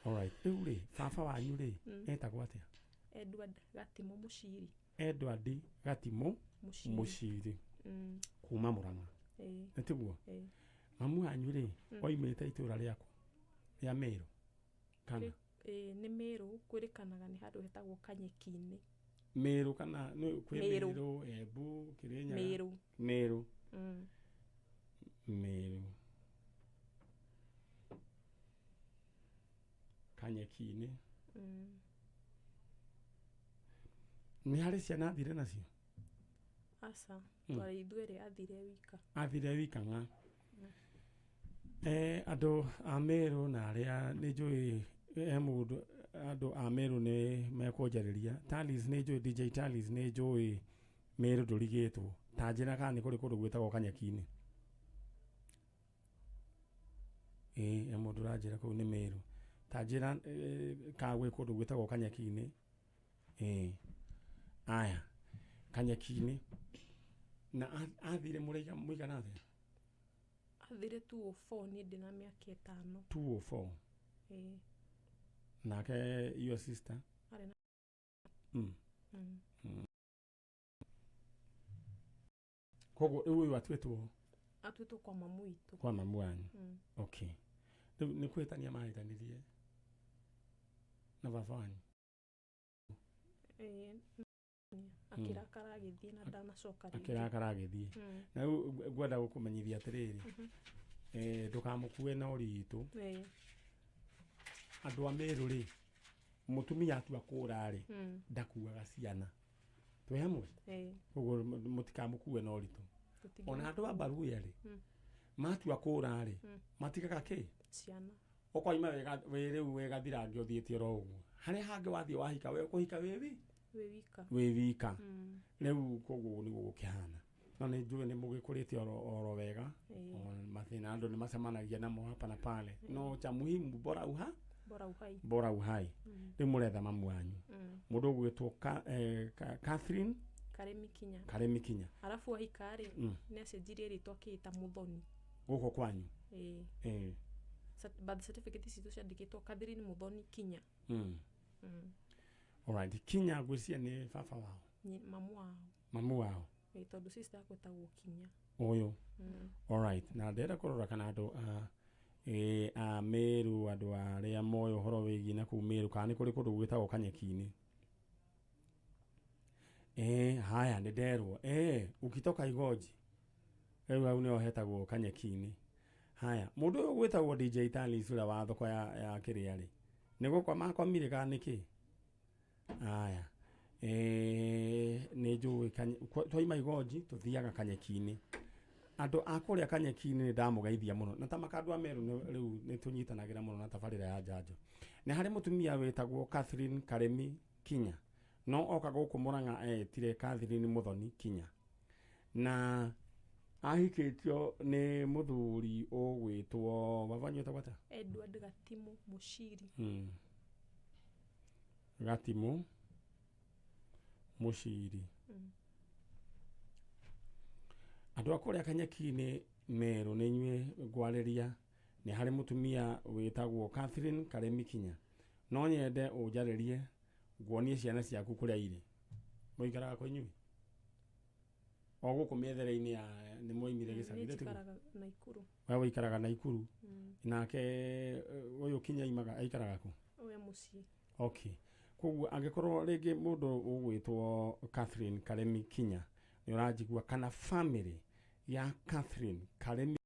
Alright, rĩu rĩ, baba wanyu rĩ, etagwo atĩa? Edward Gatimũ Mũciri. Edward Gatimũ Mũciri. Mũciri. Kuma Mũrang'a. Ĩĩ. Nĩ tiguo? Ĩĩ. Mamu wanyu rĩ, oimĩte itũra rĩaku rĩa Mĩrũ kana? Ĩĩ, nĩ Mĩrũ, kwĩrĩkanaga nĩ handũ hetagwo Kanyeki-inĩ. Mĩrũ kana nĩ kwĩ Mĩrũ. Mĩrũ, Embu, Kĩrĩnyaga? Mĩrũ. Mĩrũ. Mĩrũ. Kanyeki-inĩ. Nĩ harĩ ciana athire nacio? Aca, twarĩ ithuerĩ, athire wika. Athire wika ng'a. Eh, andũ a Meru na arĩa nĩ njũĩ he mũndũ, andũ a Meru nĩ mekũnjarĩria. Talis nĩ njũĩ, DJ Talis nĩ njũĩ Meru ndũrigĩtwo. Ta njĩra kana nĩ kũrĩ kũndũ gwĩtagwo Kanyeki-inĩ. Ĩĩ, he mũndũ ũranjĩra kũu nĩ Meru. Ta njĩra kana gwĩ kũndũ gwĩtagwo Kanyeki-inĩ. Ĩĩ. Aya, Kanyeki-inĩ. Na athire mũraiga mũigana atĩa? Athire 204, niĩ ndĩ na mĩaka 5. 204. Ĩĩ. Nake your sister? Arĩ na Koguo rĩu ũyũ atuĩtwo? Atuĩtwo kwa mamu witũ. Kwa mamu wanyu. Okay, rĩu nĩ kwĩtania mahĩtanirie na baba wanyu? Ĩĩ, akĩrakara agĩthiĩ na ndanacoka rĩngĩ. Akĩrakara agĩthiĩ. Na rĩu ngwenda gũkũmenyithia atĩrĩrĩ, ndũkamũkue na ũritũ. Andũ a Mĩrũ rĩ, mũtumia atua kũra rĩ, ndakuaga ciana, twĩ hamwe? Ĩĩ. Koguo mũtikamũkue na ũritũ. Tũtingĩmũkua. Ona andũ a Baruya rĩ, matua kũra rĩ, matigaga kĩ? Ciana. Ũkoima wĩga wĩ rĩu wĩ gathirange ũthiĩte oro ũguo, harĩa hangĩ wathiĩ wahika, we ũkũhika wĩ wi Wĩ wika. Wĩ wika. Rĩu koguo nĩguo gũkĩhana, no nĩ njũĩ nĩ mũgĩkũrĩte oro wega. Ĩĩ. O mathĩna andũ nĩ macemanagia namo hapa na pale, no cha muhimu bora uha Bora uhai. Bora uhai. Rĩu mũretha mamu wanyu, mũndũ ũgwĩtwo Catherine Karemi Kinya. Karemi Kinya. Arabu ahika rĩ, nĩ acenjirie rĩtwa akĩĩta Mũthoni. Gũkũ kwanyu? Ĩĩ. Eh. Birth certificate citũ ciandĩkĩtwo Catherine Mũthoni Kinya. Alright, Kinya ngwĩciria nĩ baba wao? Mamu wao. Mamu wao. Ĩĩ, tondũ sister yakwa ĩtagwo Kinya. Ũyũ? Alright, na ndĩrenda kũrora kana andũ a a Meru, andũ arĩa moĩ ũhoro wĩgiĩ na kũu Meru, kana nĩ kũrĩ kũndũ gwĩtagwo Kanyeki-inĩ. Haya, nĩ nderwo ukitoka Igoji rĩu hau nĩho hetagwo Kanyeki-inĩ. Haya, mũndũ ũyũ gwĩtagwo DJ Talis ũrĩa wa thoko ya kĩrĩa rĩ, nĩ gũkwa makomire kana nĩkĩ? Haya, nĩ njũĩ twaima Igonji tũthiaga Kanyeki-inĩ. Andũ a kũrĩa Kanyeki-inĩ nĩ ndamũgeithia mũno, na ta makandũ a Meru rĩu nĩ tũnyitanagĩra mũno na tabarĩra ya njanjo. Nĩ harĩ mũtumia wĩtagwo Catherine Karemi Kinya, no oka gũkũ Mũrang'a etire Catherine Mũthoni Kinya, na ahikĩtio nĩ mũthuri ũgwĩtwo, baba wanyu etagwo atĩa? Edward Gatimũ Mũciri. Gatimũ Mũciri. Andũ a kũrĩa Kanyeki-inĩ Meru, nĩ inyuĩ ngwarĩria. Nĩ harĩ mũtumia wĩtagwo Catherine Karemi Kinya, no nyende ũnjarĩrie nguonie ciana ciaku kũrĩa irĩ. Mũikaraga kwa inyuĩ o gũkũ mĩethere-inĩ ya nĩ mwaimire gĩcagi? Niĩ Githĩ tiguo? njikaraga Naikuru. We ũikaraga Naikuru? Nake ũyũ Kinya imaga aikaraga kũ? Ũyũ mũciĩ. Okay, koguo angĩkorwo rĩngĩ mũndũ ũgwĩtwo Catherine Karemi Kinya nĩ ũranjigua, kana family ya Catherine Karemi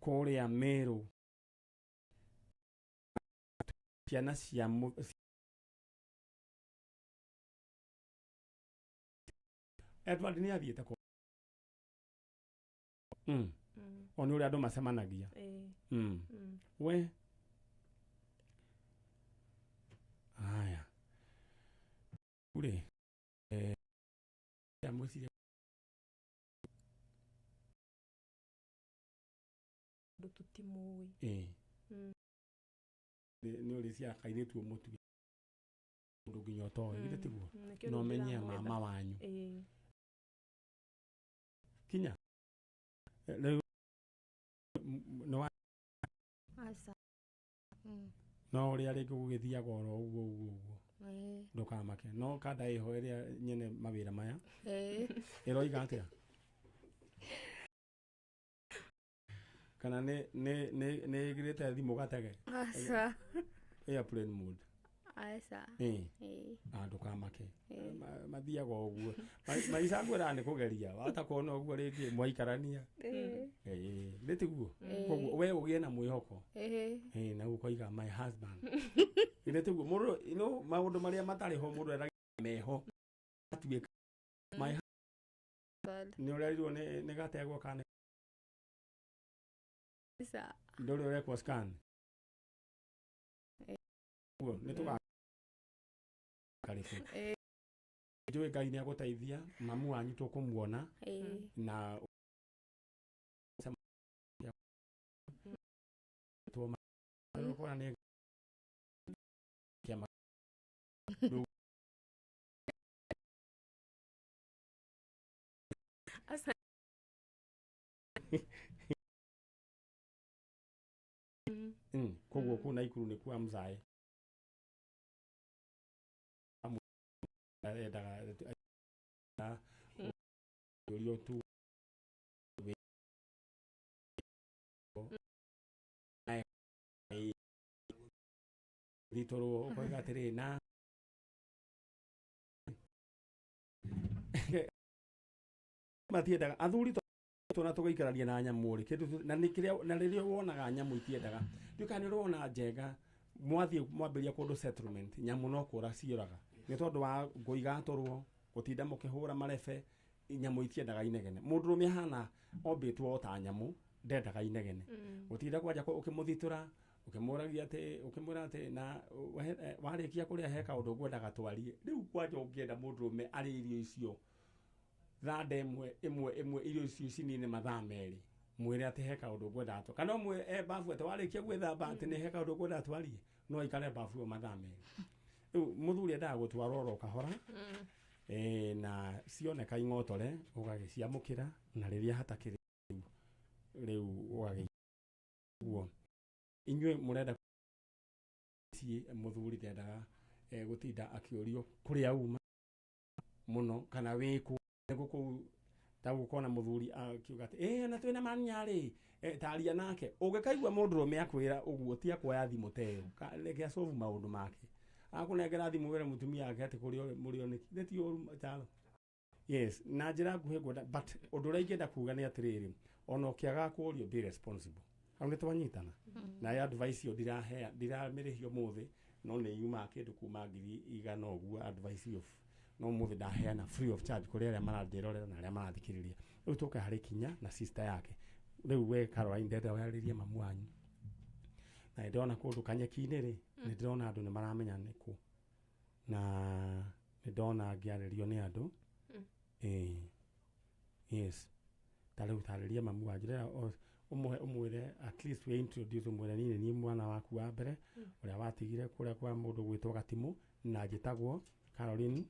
kũrĩa Meru. Ciana cia Edward nĩ athiĩte kũ o nĩ ũrĩa andũ macemanagia. We haya rĩ mwĩciria Andũ tũtimũĩ. Nĩ ũrĩ cia kairĩtu ũmũtue mũndũ nginya ũtoĩ githĩ tiguo? Nĩkĩo No rĩu menye ndĩramwetha. Mama wanyu kinya rĩu nĩ wa Aca. No ũrĩa rĩngĩ gũgĩthiaga oro ũguo ũguo ũguo. Ndũkamake no kanda ĩho ĩrĩa nyene mawĩra maya ĩroiga atĩa kana nĩ ĩgĩrĩte thimũ gatege? Aca. Airplane mode. Aca. Ah, ndũkamake. Mathiaga o ũguo. Maica ngwĩraga nĩ kũgeria wahota kuona ũguo rĩngĩ mwaikarania. Nĩ tiguo? Koguo we ũgĩe na mwĩhoko. Na ũkoiga my husband nĩ tiguo mũndũ no maũndũ marĩa matarĩ ho mũndũ eraga meho atuĩka my nĩ ũrerirwo nĩ gategwa kana Aca. Ndũrĩ ũrekwo scan guo nĩ tũga karibu. Njũĩ Ngai nĩ agũteithia mamu wanyu tũkũmuona na tuoma nĩ kĩama. Aca. Koguo kũu Naikuru nĩ kwa mzae endaga ũrio tu thitũrwo ũkoiga atĩrĩ na matiendaga athuri tona tũgaikarania na nyamũ rĩ kĩndũ na nĩ kĩrĩa na rĩrĩa wonaga nyamũ itiendaga ndiũ kana nĩ ũrona njenga mwathiĩ mwambĩrĩria kũndũ settlement nyamũ no kũra ciũraga nĩ tondũ wa ngũ igatũrwo gũtinda mũkĩhũra marebe nyamũ itiendaga inegene mũndũrũme ahana ombĩtwo o ta nyamũ ndendaga inegene gũtinda kwanja ũkĩmũthitũra ũkĩmũragia atĩ ũkĩmwĩra atĩ na warĩkia kũrĩa he kaũndũ ngwendaga twarie rĩu kwanja ũngĩenda mũndũrũme arĩe irio icio thanda ĩmwe ĩmwe ĩmwe irio icio cinine mathaa merĩ mwĩre atĩ he kaũndũ ngwendaga twa kana ũmwĩre e babu atĩ warĩkia gwĩthamba atĩ nĩ he kaũndũ ngwendaga twarie no aikare babu ĩyo mathaa merĩ rĩu mũthuri endaga gũtwarwo oro kahora na cioneka ing'otore ũgagĩciamũkĩra na rĩrĩa hatakĩrĩ rĩu ũgagĩguo inyuĩ mũrenda ci mũthuri ndendaga gũtinda akĩũrio kũrĩa uma mũno kana wĩkũ nĩguo kũu ta gũkona mũthuri akiuga atĩ na twĩna manyarĩ taria nake ũngĩkaigua mũndũrũme akwĩra ũguo ti akuoya thimũ ta ĩyo reke acovu maũndũ make akũnengera thimũ wĩre mũtumia wake atĩ kũrĩa mũrĩo nĩkĩ nĩ ti ũru Chalo. Yes, na njĩra nguhĩ ngwenda but ũndũ ũrĩa ingĩenda kuga nĩ atĩrĩrĩ ona ũkĩaga kũũrio be responsible hau nĩ twanyitana na advice ĩyo ndirahea ndiramĩrĩhia ũmũthĩ no nĩ yumaga kĩndũ kuma 100,000 ũguo advice ĩyo no ũmũthĩ ndaheana free of charge kũrĩ arĩa marandĩrorera na arĩa marathikĩrĩria rĩu tũke harĩ Kinya na sister yake rĩu we Caroline ndenda warĩrie mamu wanyu na nĩndĩrona kũndũ kanyeki-inĩ rĩ nĩndĩrona andũ nĩ maramenya nĩkũ na nĩndona ngĩarĩrio nĩ andũ yes ta rĩu tarĩria mamu wanyu rĩrĩa ũmũhe ũmwĩre at least we introduce ũmwĩre niĩ nĩ niĩ mwana waku wa mbere ũrĩa watigire kũrĩa kwa mũndũ gwĩtwo Gatimũ na njĩtagwo Caroline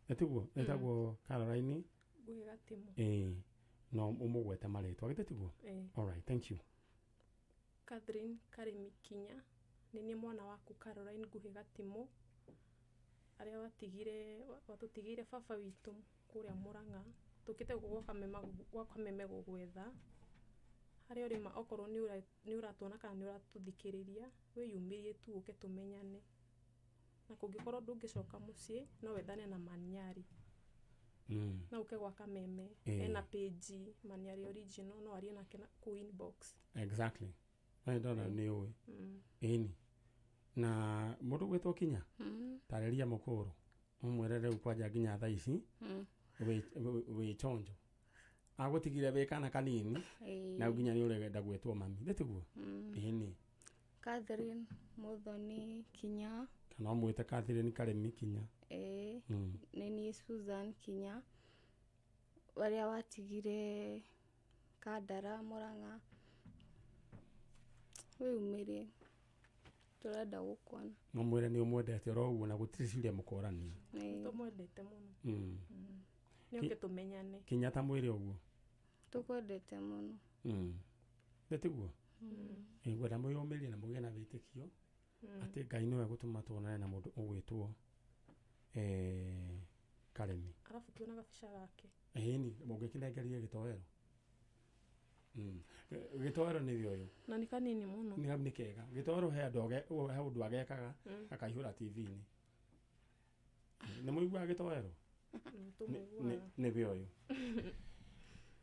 nĩtiguo ĩtagwo Caroline Nguhĩ Gatimũ. No ũmũgwete marĩtwa githĩ tiguo? All right, thank you. Catherine Karĩmi Kinya nĩ niĩ mwana waku Caroline Nguhĩ Gatimũ arĩa watigire watũtigĩire baba witũ kũrĩa Mũrang'a tũkĩte gwa Kameme gũgwetha harĩa ũrĩma okorwo nĩ ũratuona kana nĩ ũratũthikĩrĩria wĩyumĩrie tu ũke tũmenyane na kũngĩkorwo ndũngĩcoka mũciĩ no wethane na Manyari no ũke gwa Kameme ena page Manyari original no arie nake na kũu inbox. Exactly. We ndona nĩ ũĩ ĩni Na mũndũ gwĩtwo Kinya, tarĩria mũkũrũ ũmwĩre rĩu kwanja nginya thaa ici wĩ chonjo. Agũtigire wĩ kana kanini na nginya nĩ ũrenda gwĩtwo mami, nĩ tiguo? Ĩni. Catherine Muthoni Kinya. Kana ũmwĩte Catherine Karemi Kinya. Ĩĩ. Nĩ niĩ Susan Kinya, ũrĩa watigire Kandara Murang'a. Wĩyumĩrie, tũrenda gũkuona. Ũmwĩre nĩ ũmwendete oro ũguo na gũtirĩ ciũria mũkorania. Tũmwendete mũno. Nĩ oke tũmenyane. Kinya ta mwĩre ũguo. Tũkwendete mũno. Nĩ tiguo? Ngwenda mwĩyũmĩrie na mũgĩe na wĩtĩkio atĩ Ngai nĩwe gũtũma tuonane na mũndũ ũgwĩtwo Karemi. Arabu tuona gabica gake. Ĩni, mũngĩkĩnengerie gĩtoero. Gĩtoero nĩ ũyũ. Na nĩ kanini mũno. Nĩ kega. Gĩtoero he andũ he ũndũ agekaga akaihũra TV-inĩ. Nĩ mũiguaga gĩtoero? Nĩ ũyũ.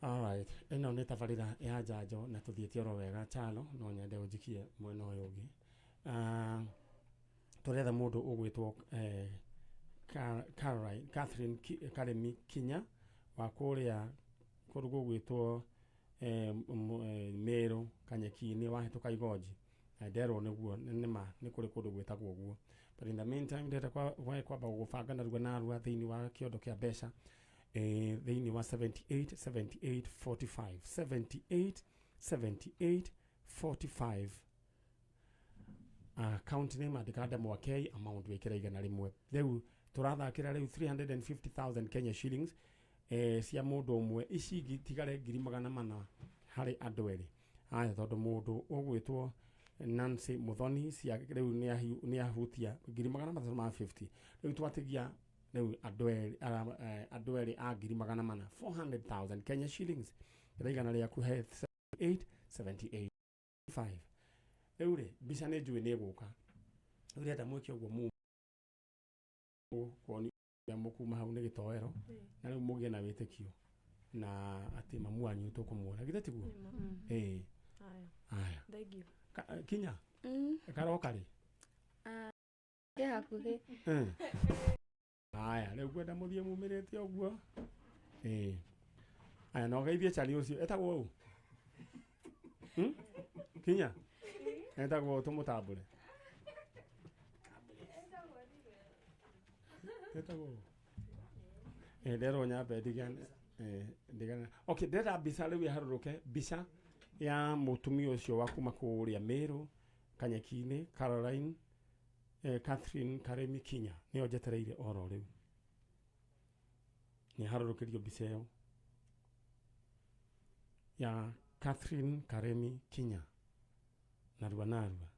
All right. Ĩno nĩ tabarĩra ya njanjo na tũthiĩte oro wega Chalo, no nyende ũnjikie mwena ũyũ ũngĩ. Tũretha mũndũ ũgwĩtwo Caroline Catherine Karemi Kinya wa kũrĩa kũndũ gũgwĩtwo Meru Kanyeki-inĩ wahĩtũka Igonji. Na nderwo nĩguo nĩma nĩ kũrĩ kũndũ gwĩtagwo ũguo. But in the meantime ndĩrenda kwamba gũbanga narua narua thĩinĩ wa kĩondo kĩa mbeca thĩinĩ wa 78 78 45 78 78 45. Account name andĩka Ndemwa K, amount wĩkĩre 100. Rĩu tũrathakĩra rĩu 350,000 Kenya shillings cia mũndũ ũmwe, ici ingĩ tigare 400,000 harĩ andũ erĩ. Aya tondũ mũndũ ũgwĩtwo Nancy Muthoni cia rĩu nĩ ahutia 350,000. Rĩu twatigia rĩu andũ erĩ a 400,000, 400,000 Kenya shillings. Kĩra igana rĩaku he 78 78 5. Rĩu rĩ mbica nĩ njũĩ nĩ ĩgũka. Rĩu ndĩrenda mwĩke ũguo mũkuoni mũkuma hau nĩ gĩtoero na rĩu mũgĩe na wĩtĩkio na atĩ mamu wanyu tũkũmuona, githĩ tiguo? Ĩĩ. Aya. Thank you. Kinya karoka rĩ? Ke hakuhĩ. Aya rĩu ngwenda mũthiĩ mumĩrĩte ũguo. Ĩĩ. Aya no geithie Charlie ũcio etagwo ũ? Kinya etagwo tũmũtambũre. Etagwo ũ? Nderwo nyambe ndigane. Ndigane. Okay, ndĩrenda mbica rĩu ĩharũrũke, mbica ya mũtumia ũcio wa kuma kũrĩa Meru Kanyeki-inĩ, Caroline Catherine Karemi Kinya nĩyo njetereire oro rĩu. Nĩ harũrũkĩrio mbica ĩyo ya Catherine Karemi Kinya narua narua.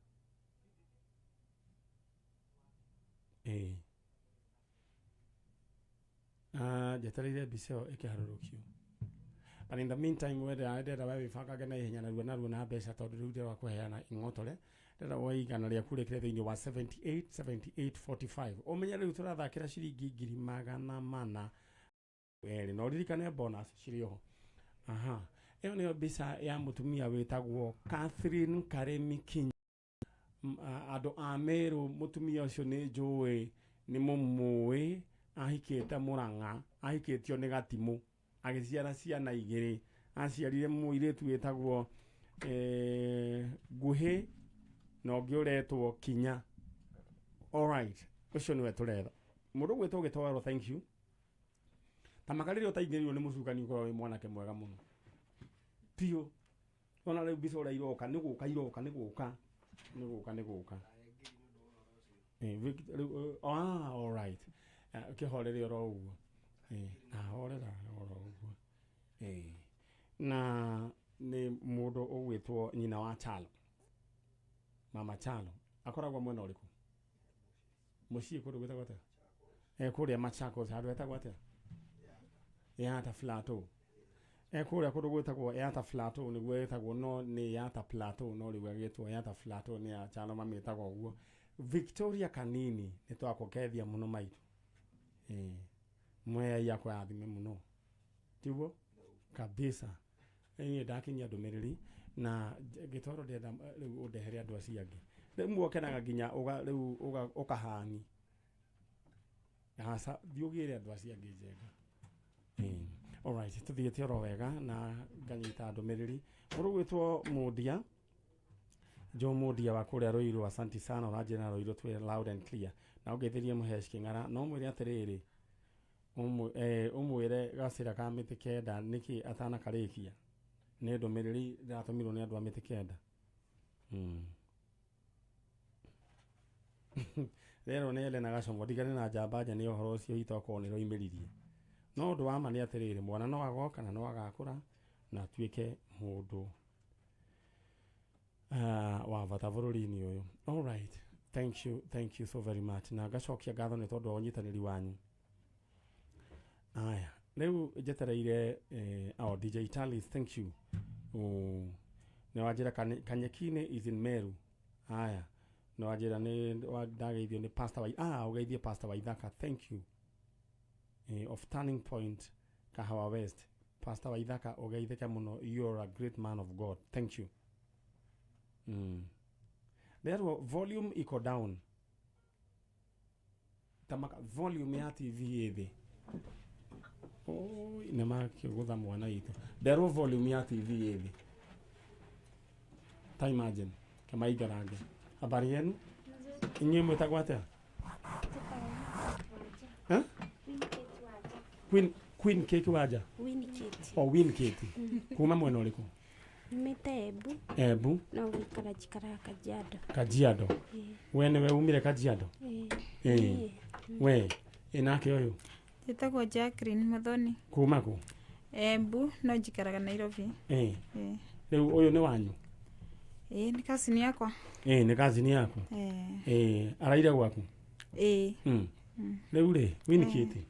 Njetereire mbica ĩyo ĩkĩharũrũkio. But in the meantime wenda ndĩrenda we wĩbangage na ihenya narua narua na mbeca tondũ rĩu ndĩrenda kũheana ing'otore. Ndĩrenda woe igana rĩaku rĩkĩre thĩinĩ wa 78 78 45. Ũmenye rĩu tũrathakĩra ciringi 400,000 erĩ, na ũririkane bonus cirĩ oho. Aha. Ĩyo nĩyo mbica ya mũtumia wĩtagwo Catherine Karemi Kinya. Andũ a Meru mũtumia ũcio nĩ njũĩ nĩ mũmũĩ, ahikĩte Murang'a, ahikĩtio nĩ Gatimũ, agĩciara ciana igĩrĩ. Aciarire mũirĩtu wĩtagwo Nguhĩ na ũngĩ ũretwo Kinya. All right, ũcio nĩwe tũretha. Mũndũ ũgwĩtwo Gĩtoero, thank you. Ta maka rĩrĩa ũtaingĩrĩirwo nĩ mũcukani ũkorwo wĩ mwanake mwega mũno biũ. Ona rĩu mbica ũrĩa iroka nĩ gũka iroka, nĩ gũka nĩ gũka nĩ gũka. All right. Ũkĩhorere oro ũguo. Ahorera oro ũguo. Na nĩ mũndũ ũgwĩtwo nyina wa Chalo, Mama Chalo. Akoragwo mwena ũrĩkũ? Mũciĩ kũndũ gwĩtagwo atĩa? Kũrĩa Machakos handũ hetagwo atĩa? Yata Plateau. Kũrĩa kũndũ gwĩtagwo Yata Plateau nĩguo ĩtagwo, no nĩ Yata Plateau no rĩu ĩgĩtwo Yata Plateau nĩ ya Chalo mamĩtaga ũguo. Victoria Kanini nĩ twakũkethia mũno maitũ. Mwea akũrathime mũno, tiguo? Kabisa. Niĩ ndakinyia ndũmĩrĩri na Gĩtoro ndĩrenda rĩu ũndehere andũ acio angĩ. Rĩmwe ũkenaga nginya rĩu ũkahani aca thiĩ ũgĩre andũ acio angĩ njenga. Alright, tũthiĩte oro wega na nganyita ndũmĩrĩri. Mũndũ ũgwĩtwo Mũndia, Joe Mũndia wa kũrĩa Ruiru, asante sana, ũranjĩra na Ruiru twĩ loud and clear. Na ũngeithĩrie Mũhesh Kĩng'ara, no ũmwĩre atĩrĩrĩ, ũmwĩre gacĩra ka mĩtĩ kenda nĩkĩ atanakarĩkia. Nĩ ndũmĩrĩri ndĩratũmirwo nĩ andũ a mĩtĩ kenda. Rero nĩ Elena Gacomo, ndigane na njamba nja nĩ ũhoro ũcio witũ akorwo nĩ roimĩririe. No ũndũ wa ma nĩ atĩrĩrĩ, mwana no agoka na no agakũra na atuĩke mũndũ wa bata bũrũri-inĩ ũyũ. All right. Thank you, thank you so very much. Na ngacokia ngatho nĩ tondũ wa ũnyitanĩri wanyu. Aya, rĩu njetereire oh, DJ Italis, thank you. Oh, nĩ wanjĩra Kanyekine is in Meru. Aya, nĩ wanjĩra nĩ ndageithio nĩ Pastor wa ũgeithie Pastor wa Ithaka, thank you. Of Turning Point Kahawa West. Pastor wa Ithaka ũgeithĩke mũno, you're a great man of God. Thank you. Rero volume iko down. Tamaka volume ya TV ĩ thĩ. Oi, nĩ makĩgũtha mwana witũ. Nderwo volume ya TV ĩ thĩ. Ta imagine kamaingarange. Habari yenu? Inyuĩ mwĩtagwo atĩa? Eh? Queen Cake Waja. Winnicate. O Win Kate. Kuma mwena ũrĩkũ? Nyumĩte Embu. Embu. No gũikara njikaraga Kajiado. Kajiado. Ĩĩ. We nĩwe umire Kajiado? Ĩĩ. Ĩĩ. Ĩĩ. We ĩ nake ũyũ Njĩtagwo Jacqueline Muthoni. kuma kũ? Embu no njikaraga Nairobi. Ĩĩ. Ĩĩ. Rĩu ũyũ nĩ wanyu? Ĩĩ nĩ cousin yakwa. Ĩĩ nĩ cousin yaku? Ĩĩ. Ĩĩ araire gwaku? Ĩĩ. Rĩu rĩ Winnicate.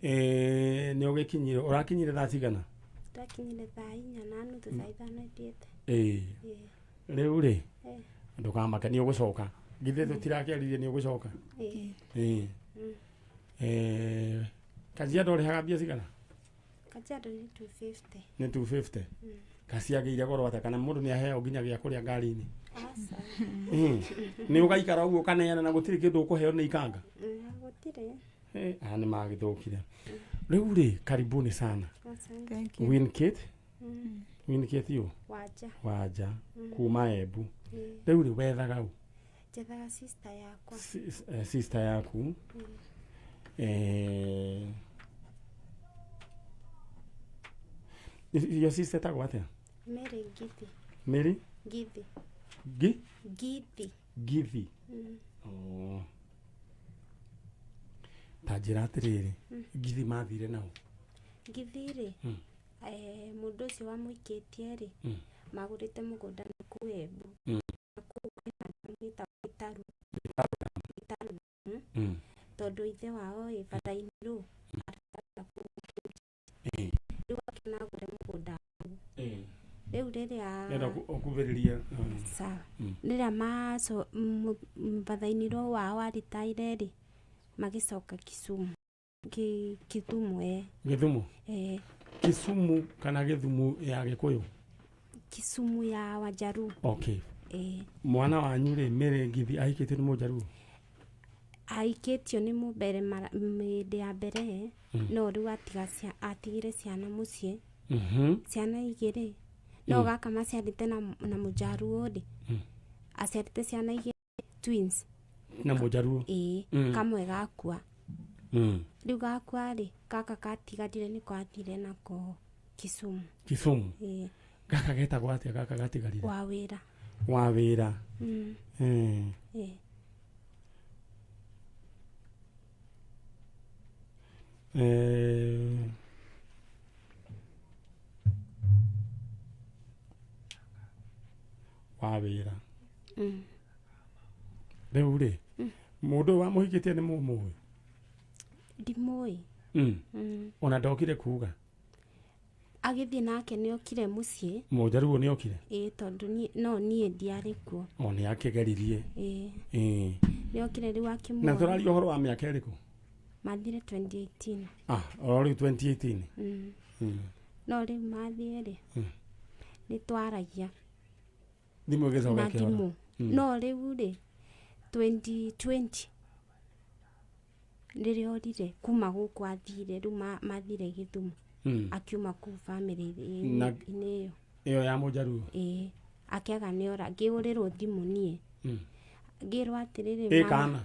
Ĩĩ nĩ ũgĩkinyire, ũrakinyire thaa cigana? Twakinyire thaa 4:30 thaa 5 ithiĩte. Ĩĩ. Ĩĩ. Rĩu rĩ Ĩĩ. ndũkamake nĩ ũgũcoka. Githĩ tũtirakĩaririe nĩ ũgũcoka? Ĩĩ. Ĩĩ. Kajiado ũrĩhaga mbia cigana? Kajiado nĩ 250. Nĩ 250. Kaciagĩire goro atĩa kana mũndũ nĩ aheo nginya gĩa kũrĩa ngari-inĩ? Aca. Nĩ ũgaikara ũguo ũkaneana na gũtirĩ kĩndũ ũkũheo nĩ ikanga? Gũtirĩ. Aya nĩ magĩthũkire. Rĩu rĩ karibuni sana. Asante. Thank you. Winkate. Winkate yũ? Wanja. Wanja. Kuma Embu. Ĩĩ. Rĩu rĩ wethaga ũ? Njethaga sister yakwa. Sister yaku. Your sister etagwo atĩa? Mary Ngithi. Mary? Ngithi. Gi? Ngithi. Ngithi. Oh. Ta njĩra atĩrĩrĩ, Ngithi mathire nao? Ngithi rĩ, mũndũ ũcio wamũikĩtie rĩ, magũrĩte mũgũnda kũu Embu. Na kũu kwĩna ndemu ĩtagwo Gĩtarũ. Gĩtarũ. Tondũ ithe wao ĩ batha-inĩ arutaga kũu Ĩĩ. Rĩu akĩona agũre mũgũnda hau. Ĩĩ. Rĩu rĩrĩa Nenda ũkuvĩrĩrie. Sawa. Rĩrĩa batha-inĩ wao aritaire rĩ, magĩcoka Kisumu. Kisumu ĩĩ. Gĩthumo? Ĩĩ. Kisumu kana Gĩthumo ya Gĩkũyũ? Kisumu ya Wajaruo. Okay. Ĩĩ. Mwana wanyu rĩ Mary Ngithi ahikĩtio nĩ Mũjaruo? Ahikĩtio nĩ mũmbere hĩndĩ ya mbere no rĩu atigire ciana mũciĩ. Ciana igĩrĩ. No gaka maciarĩte na Mũjaruo rĩ. Aciarĩte ciana igĩrĩ twins. Na Mũjaruo? Ĩĩ. Kamwe gakua. Rĩu gakua rĩ, gaka gatigarire nĩko athire nako Kisumu. Kisumu? Ĩĩ. Gaka getagwo atĩa gaka gatigarire? Wa wĩra. Wa wĩra. Ĩĩ. Wa wĩra. Rĩu rĩ, mũndũ ũyũ wamũhikĩtie nĩ mũmũĩ? Ndimũĩ. Ona ndokire kuga? Agĩthiĩ nake nĩokire mũciĩ. Mũjaruo nĩokire? Ĩĩ tondũ no niĩ ndiarĩ kuo. O nĩ akĩgeririe. Ĩĩ. Ĩĩ. Nĩokire rĩu akĩmuona. Na tũraria ũhoro wa mĩaka ĩrĩkũ? Mathire 2018. Oro rĩu 2018. No rĩu mathiĩ rĩ, nĩ twaragia. Thimũ ĩgĩcoka Na ĩkĩhora. thimũ. No rĩu rĩ 2020 rĩrĩa orire kuma gũkũ athire rĩu mathire Gĩthumo. Akiuma kũu family-inĩ ĩyo. Ĩyo ya Mũjaruo. Ĩĩ, akĩaga nĩora, ngĩgũrĩrwo thimũ niĩ. Ngĩrwo atĩrĩrĩ, Ĩ kana?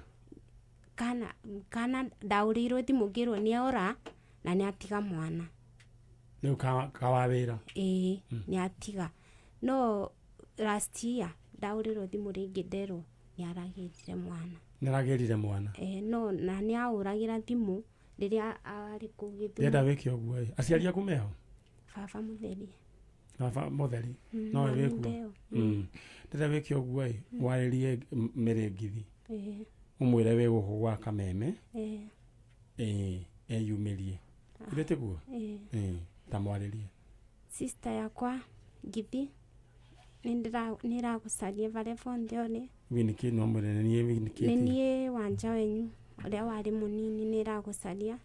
Kana ndaũrĩirwo thimũ ngĩrwo nĩora na nĩatiga mwana. Rĩu kawawĩra. Ĩĩ, nĩatiga. No last year ndaũrĩrwo thimũ rĩngĩ nderwo nĩaragĩrire mwana. Nĩaragĩrire mwana. No na nĩahũragĩra thimũ rĩrĩa arĩ kũu Gĩthumo. Ndĩrenda wĩke ũguo ĩ. Aciari aku meho? Baba mũtheri. Baba mũtheri. No we mami wĩkuo. ndeo. Ndĩrenda wĩke ũguo ĩ, warĩrie Mary Ngithi. Ũmwĩre wĩ gũkũ gwa Kameme. Ĩĩ, eyumĩrie. Ithe tiguo? Ĩĩ, ta mwarĩrie. Sister yakwa Ngithi nĩragũcaria barĩa bonthe ũrĩ. Winiki no mwĩre nĩ niĩ Winiki. Nĩ niĩ wanja wenyu ũrĩa warĩ mũnini nĩragũcaria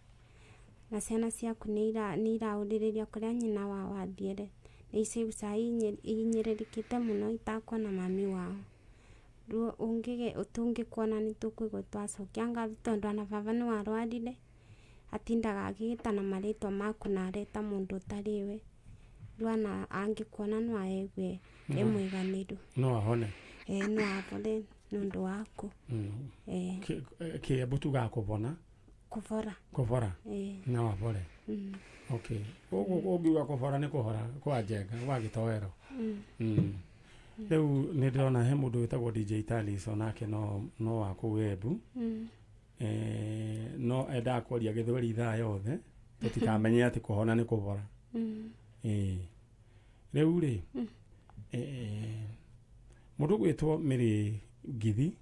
na ciana ciaku nĩiraũrĩrĩria kũrĩa nyina wao athiĩre. Nĩ ici cai ihinyĩrĩrĩkĩte mũno itakuona mami wao. Rĩu tũngĩkuona nĩtũkũigua twacokia ngatho tondũ ona baba nĩwarwarire atindaga agĩgĩtana marĩtwa maku na areta mũndũ ũtarĩ we. Rĩu ona angĩkuona no aigue e mũiganĩru. No ahone. No ahone nĩ ũndũ waku. Kĩembu tugaga kũbona. Kũbora. Kũbora. No abore. Okay. Ũngiuga kũbora nĩ kũhora kwa njenga gwa gĩtoero. Rĩu nĩ ndĩrona he mũndũ wĩtagwo DJ Talis onake no wa kũu Embu. No endaga kwaria gĩthweri ithaa yothe tũtikamenye atĩ kũhona nĩ kũbora. Rĩu rĩ mũndũ ũgwĩtwo Mary Ngithi.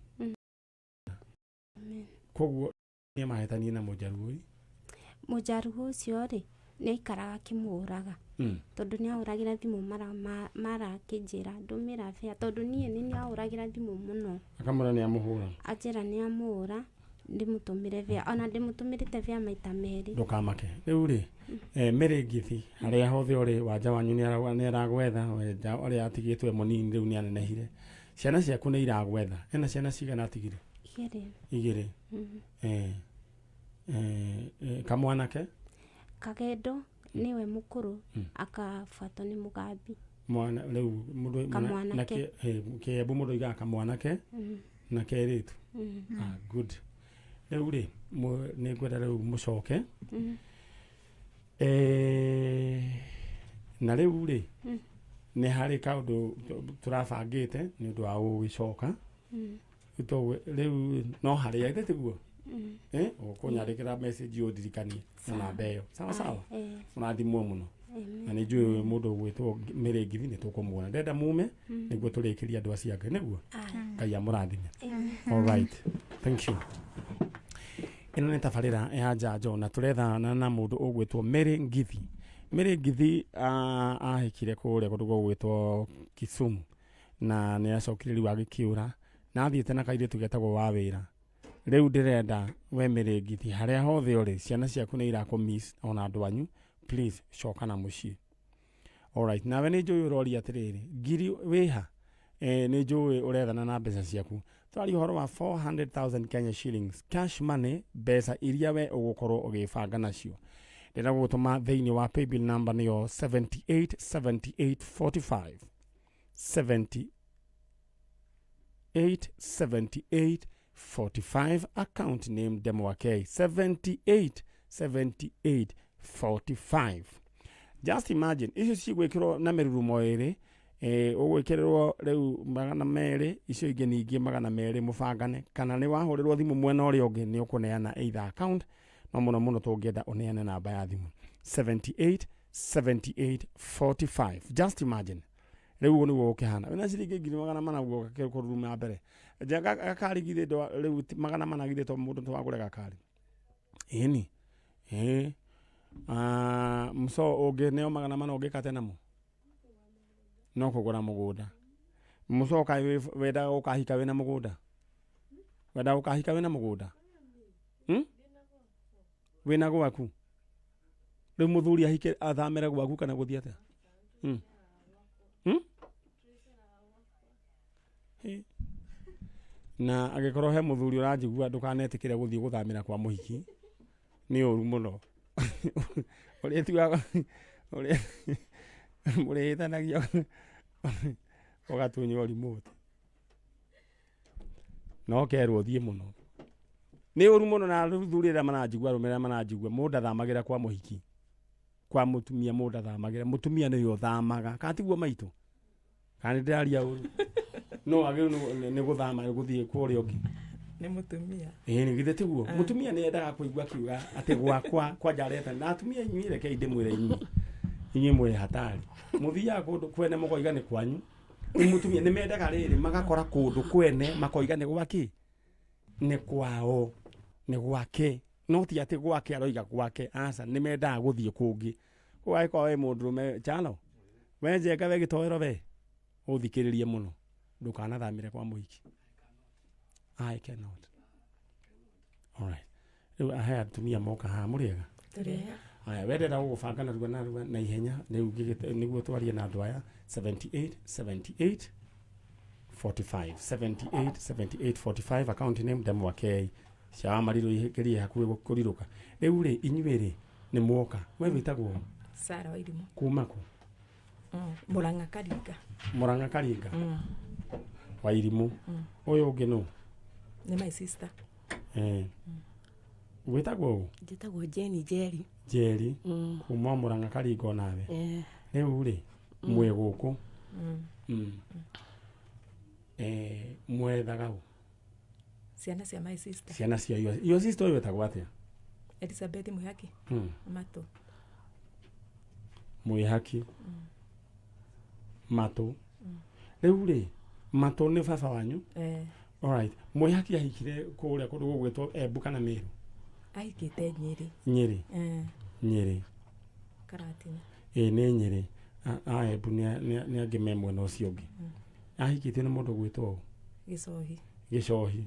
Koguo nĩ mahĩtanie na Mũjaruo. Mũjaruo ũcio rĩ nĩ aikaraga akĩmũhũraga. Tondũ nĩ ahũragĩra thimũ mara akĩnjĩra ndũmĩra bea tondũ niĩ nĩ ahũragĩra thimũ mũno. Akamwĩra nĩ amũhũra. Anjĩra nĩ amũhũra ndĩmũtũmĩre bea ona ndĩmũtũmĩrĩte bea maita merĩ. Ndũkamake. Rĩu rĩ Mary Ngithi harĩa hothe ũrĩ wanja wanyu nĩ aragwetha wanja ũrĩa atigĩtwo e mũnini rĩu nĩ anenehire. Ciana ciaku nĩ iragwetha. Ena ciana cigana atigire? Igĩrĩ. Kamwanake? Kagendo niwe mũkũrũ akabuatwo nĩ Mũgambi. Mwana rĩu mũndũ Kamwanake. Kĩembu mũndũ oigaga kamwanake na kerĩtu. Good. Rĩu rĩ nĩ ngwenda rĩu mũcoke. Na rĩu rĩ nĩ harĩ kaũndũ tũrabangĩte nĩ ũndũ wa gũgĩcoka. Rĩu no harĩa ithe tiguo? Ũkũnyandĩkĩra message ũndirikanie na namba ĩyo. Sawa sawa. Ũrathimwo mũno. Na nĩ njũĩ mũndũ ũgwĩtwo Mary Ngithi nĩ tũkũmuona. Ndĩrenda mume nĩguo tũrĩkĩrie andũ acio angĩ nĩguo. Ngai amũrathime. All right. Thank you. Ĩno nĩ tabarĩra ya njanjo na tũrethana na mũndũ ũgwĩtwo Mary Ngithi. Mary Ngithi ahĩkire kũrĩa kũndũ gũgwĩtwo Kisumu na nĩ acokire rĩu agĩkĩũra na athiĩte na kairĩtu getagwo Wawĩra. Rĩu ndĩrenda we Mary Ngithi harĩa hothe ũrĩ ciana ciaku nĩ irakũ miss ona andũ anyu, please coka na mũciĩ. Alright, nawe nĩ njũĩ ũroria atĩrĩrĩ ngiri wĩha nĩ njũĩ ũrethana na mbeca ciaku. Twaria ũhoro wa 400,000 Kenya shillings cash money, mbeca iria we ũgũkorwo ũgĩbanga nacio. Ndĩrenda gũgũtũma thĩinĩ wa paybill number nĩyo 787845 787845 account name Demwake 787845. Just imagine icio cigwĩkĩrwo na mĩrurumo ĩrĩ, ũgwĩkĩrĩrwo rĩu 200, icio ingĩ ningĩ 200 mũbangane, kana nĩ wahũrĩrwo thimũ mwena ũrĩa ũngĩ nĩ ũkũneana either account, no mũno mũno tũngĩenda ũneane namba ya thimũ 787845. Just imagine rĩu ũguo nĩguo gũkĩhana wĩna ciringi 400,000 ũguo gakĩruma mbere gakari githĩ rĩu 400 githĩ to mũndũ twagũre gakari ĩni mũco ũngĩ nĩo 400 ũngĩka namo no kũgũra mũgũnda mũco kaĩ wendaga gũkahika wĩna mũgũnda wendaga gũkahika wĩna mũgũnda wĩna gwaku rĩu mũthuri ahike athamĩre gwaku kana gũthiĩ atĩa? Na angĩkorwo he mũthuri ũranjigua ndũkanetĩkĩre gũthiĩ gũthamĩra kwa mũhiki, nĩ ũru mũno. Ũrĩa tugaga ũrĩa mũrĩhĩtanagia ũgatunywo remote. No kerwo thiĩ mũno. Nĩ ũru mũno na athuri arĩa maranjigua, arũme arĩa maranjigua, mũndũ ndathamagĩra kwa mũhiki, kwa mũtumia mũndũ ndathamagĩra, mũtumia nĩwe ũthamaga. Kana tiguo maitũ? Kana nĩ ndĩraria ũru? No wagĩrĩirwo nĩ gũthama gũthiĩ kwa ũrĩa ũngĩ. Nĩ mũtumia. Ĩĩ nĩ githĩ tiguo? Mũtumia nĩ endaga kũigua akiuga atĩ gwakwa kwanja areta na atumia inyuĩ rekei ndĩmwĩre inyuĩ. Inyuĩ mwĩ hatari. Mũthiaga kũndũ kwene mũkoiga nĩ kwanyu. Rĩu mũtumia nĩ mendaga rĩrĩ magakora kũndũ kwene makoiga nĩ gwaki? Nĩ kwao. Nĩ gwake. No ti atĩ gwake aroiga gwake, aca, nĩ mendaga gũthiĩ kũngĩ. Koguo angĩkorwo wĩ mũndũrũme Chalo, we Njenga we gĩtoero we, ũthikĩrĩrie mũno, ndũkanathamĩre kwa mũhiki. I cannot. Alright. Rĩu he atumia moka haha, mũrĩega? Tũrĩega. Haya, we ndĩrenda gũgũbanga narua narua na ihenya rĩu nĩguo twarie na andũ aya 78 78 45 78 78 45 account name Ndemwa K cia marirũ igerie hakuhĩ kũrirũka. Rĩu rĩ inyuĩ rĩ nĩ mwoka, we wĩtagwo ũ? Sara Wairimu. Kuma kũ? Murang'a Karinga. Murang'a Karinga? Wairimu. Ũyũ ũngĩ nũ? Nĩ my sister. Wĩtagwo ũ? Njĩtagwo Jane Njeri. Njeri. Kuma Murang'a Karinga onawe. Rĩu rĩ mwĩ gũkũ. Mwethaga ũ? Ciana cia my sister. Ciana cia your sister ũyũ wĩtagwo atĩa? Elizabeth Mwihaki. Matũ. Mwihaki. Matũ. Rĩu rĩ Matũ nĩ baba wanyu? Alright. Mwihaki ahikire kũrĩa kũndũ gũgwĩtwo Embu kana Meru? Ahikĩte Nyĩrĩ. Nyĩrĩ. Nyĩrĩ. Karatina. Ĩĩ nĩ Nyĩrĩ. A Embu nĩ angĩ me mwena ũcio ũngĩ. Ahikĩtio nĩ mũndũ ũgwĩtwo ũ? Gĩcohi. Gĩcohi.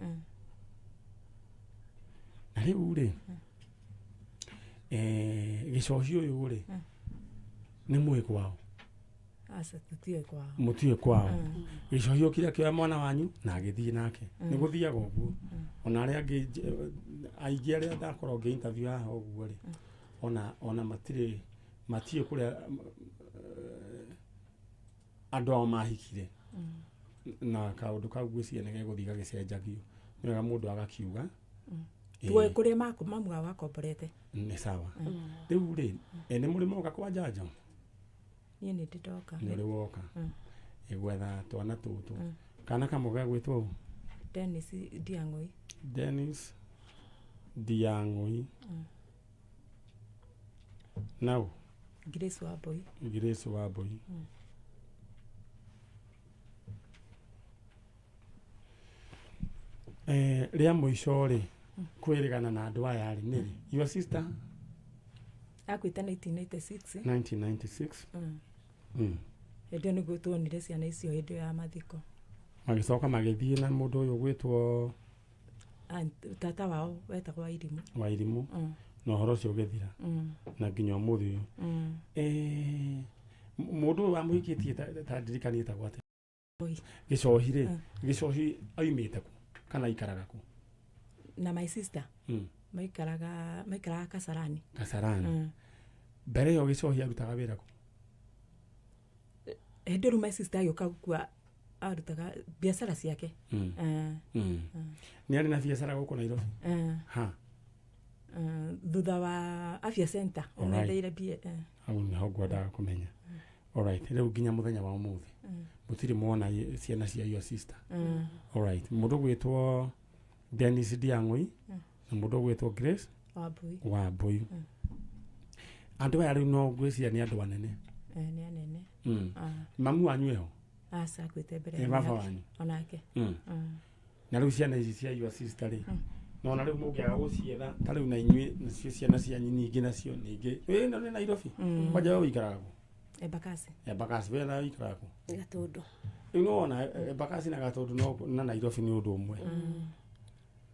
Na rĩu rĩ, Gĩcohi ũyũ rĩ, nĩ mũĩ kwao? Aca, tũtiũĩ kwao. Mũtiũĩ kwao. Gĩcohi okire akĩoya mwana wanyu na agĩthiĩ nake. Nĩ gũthiaga ũguo. Ona arĩa angĩ aingĩ arĩa ndakorwo ngĩ interview haha ũguo rĩ, ona matirĩ, matiũĩ kũrĩa andũ ao mahikire. Na kaũndũ kau ngwĩciria nĩ gegũthiĩ gagĩcenjagio. Nĩ wega mũndũ agakiuga. Tuoĩ kũrĩa mamu wao akomborete. Nĩ sawa. Rĩu rĩ, nĩ mũrĩ moka kwa njanjo? Niĩ nĩ ndĩ ndoka. Nĩ ũrĩ woka. Gwetha twana tũtũ. Kana kamwe gegwĩtwo ũ? Dennis Ndiang'ũi. Dennis Ndiang'ũi. Nau? Grace Wambui. Grace Wambui. Rĩa mũico rĩ, kwĩrĩgana na andũ aya rĩ, nĩ rĩ? Your sister? Akuĩte 1996. 1996. Hĩndĩ ĩyo nĩguo tuonire ciana icio hĩndĩ ĩyo ya mathiko. Magĩcoka magĩthiĩ na mũndũ ũyũ ũgwĩtwo Tata wao wetagwo Wairimũ. Wairimũ. Na ũhoro ũcio ũgĩthira. Na nginya ũmũthĩ ũyũ. Mũndũ ũyũ wamũhikĩtie ta ndirikanie etagwo atĩa? Gĩcohi rĩ, Gĩcohi oimĩte kũ? Kana aikaraga kũ? Na my sister. Maikaraga Kasarani. Kasarani. Mbere ĩyo Gĩcohi arutaga wĩra kũ? Hĩndĩ ĩyo my sister agĩũka gũkua arutaga biacara ciake. Nĩ arĩ na biacara gũkũ Nairobi? Ha. Thutha wa Afya Center. Ũng'etheire mbia. Hau nĩho ngwendaga kũmenya. Alright, rĩu nginya mũthenya wa ũmũthĩ. Mũtirĩ mwona ciana cia your sister. Alright, mũndũ ũgwĩtwo Dennis Ndiang'ũi na mũndũ ũgwĩtwo Grace Wambui. Wambui. Andũ aya rĩu no ngwĩciria nĩ andũ anene. Nĩ anene. Mamu wanyu eho? Aca, akuĩte mbere ya Baba mĩaka. wanyu? Onake. Na rĩu ciana ici cia your sister rĩ, no na rĩu mũngĩaga gũcietha ta rĩu na inyuĩ nacio ciana cianyu ningĩ nacio ningĩ. Ĩ, no nĩ Nairobi? Kwanja we ũikaraga kũ? Embakasi. Embakasi, we nawe ũikaraga kũ? Gatũndũ. Rĩu nĩ wona Embakasi na Gatũndũ na Nairobi nĩ ũndũ ũmwe.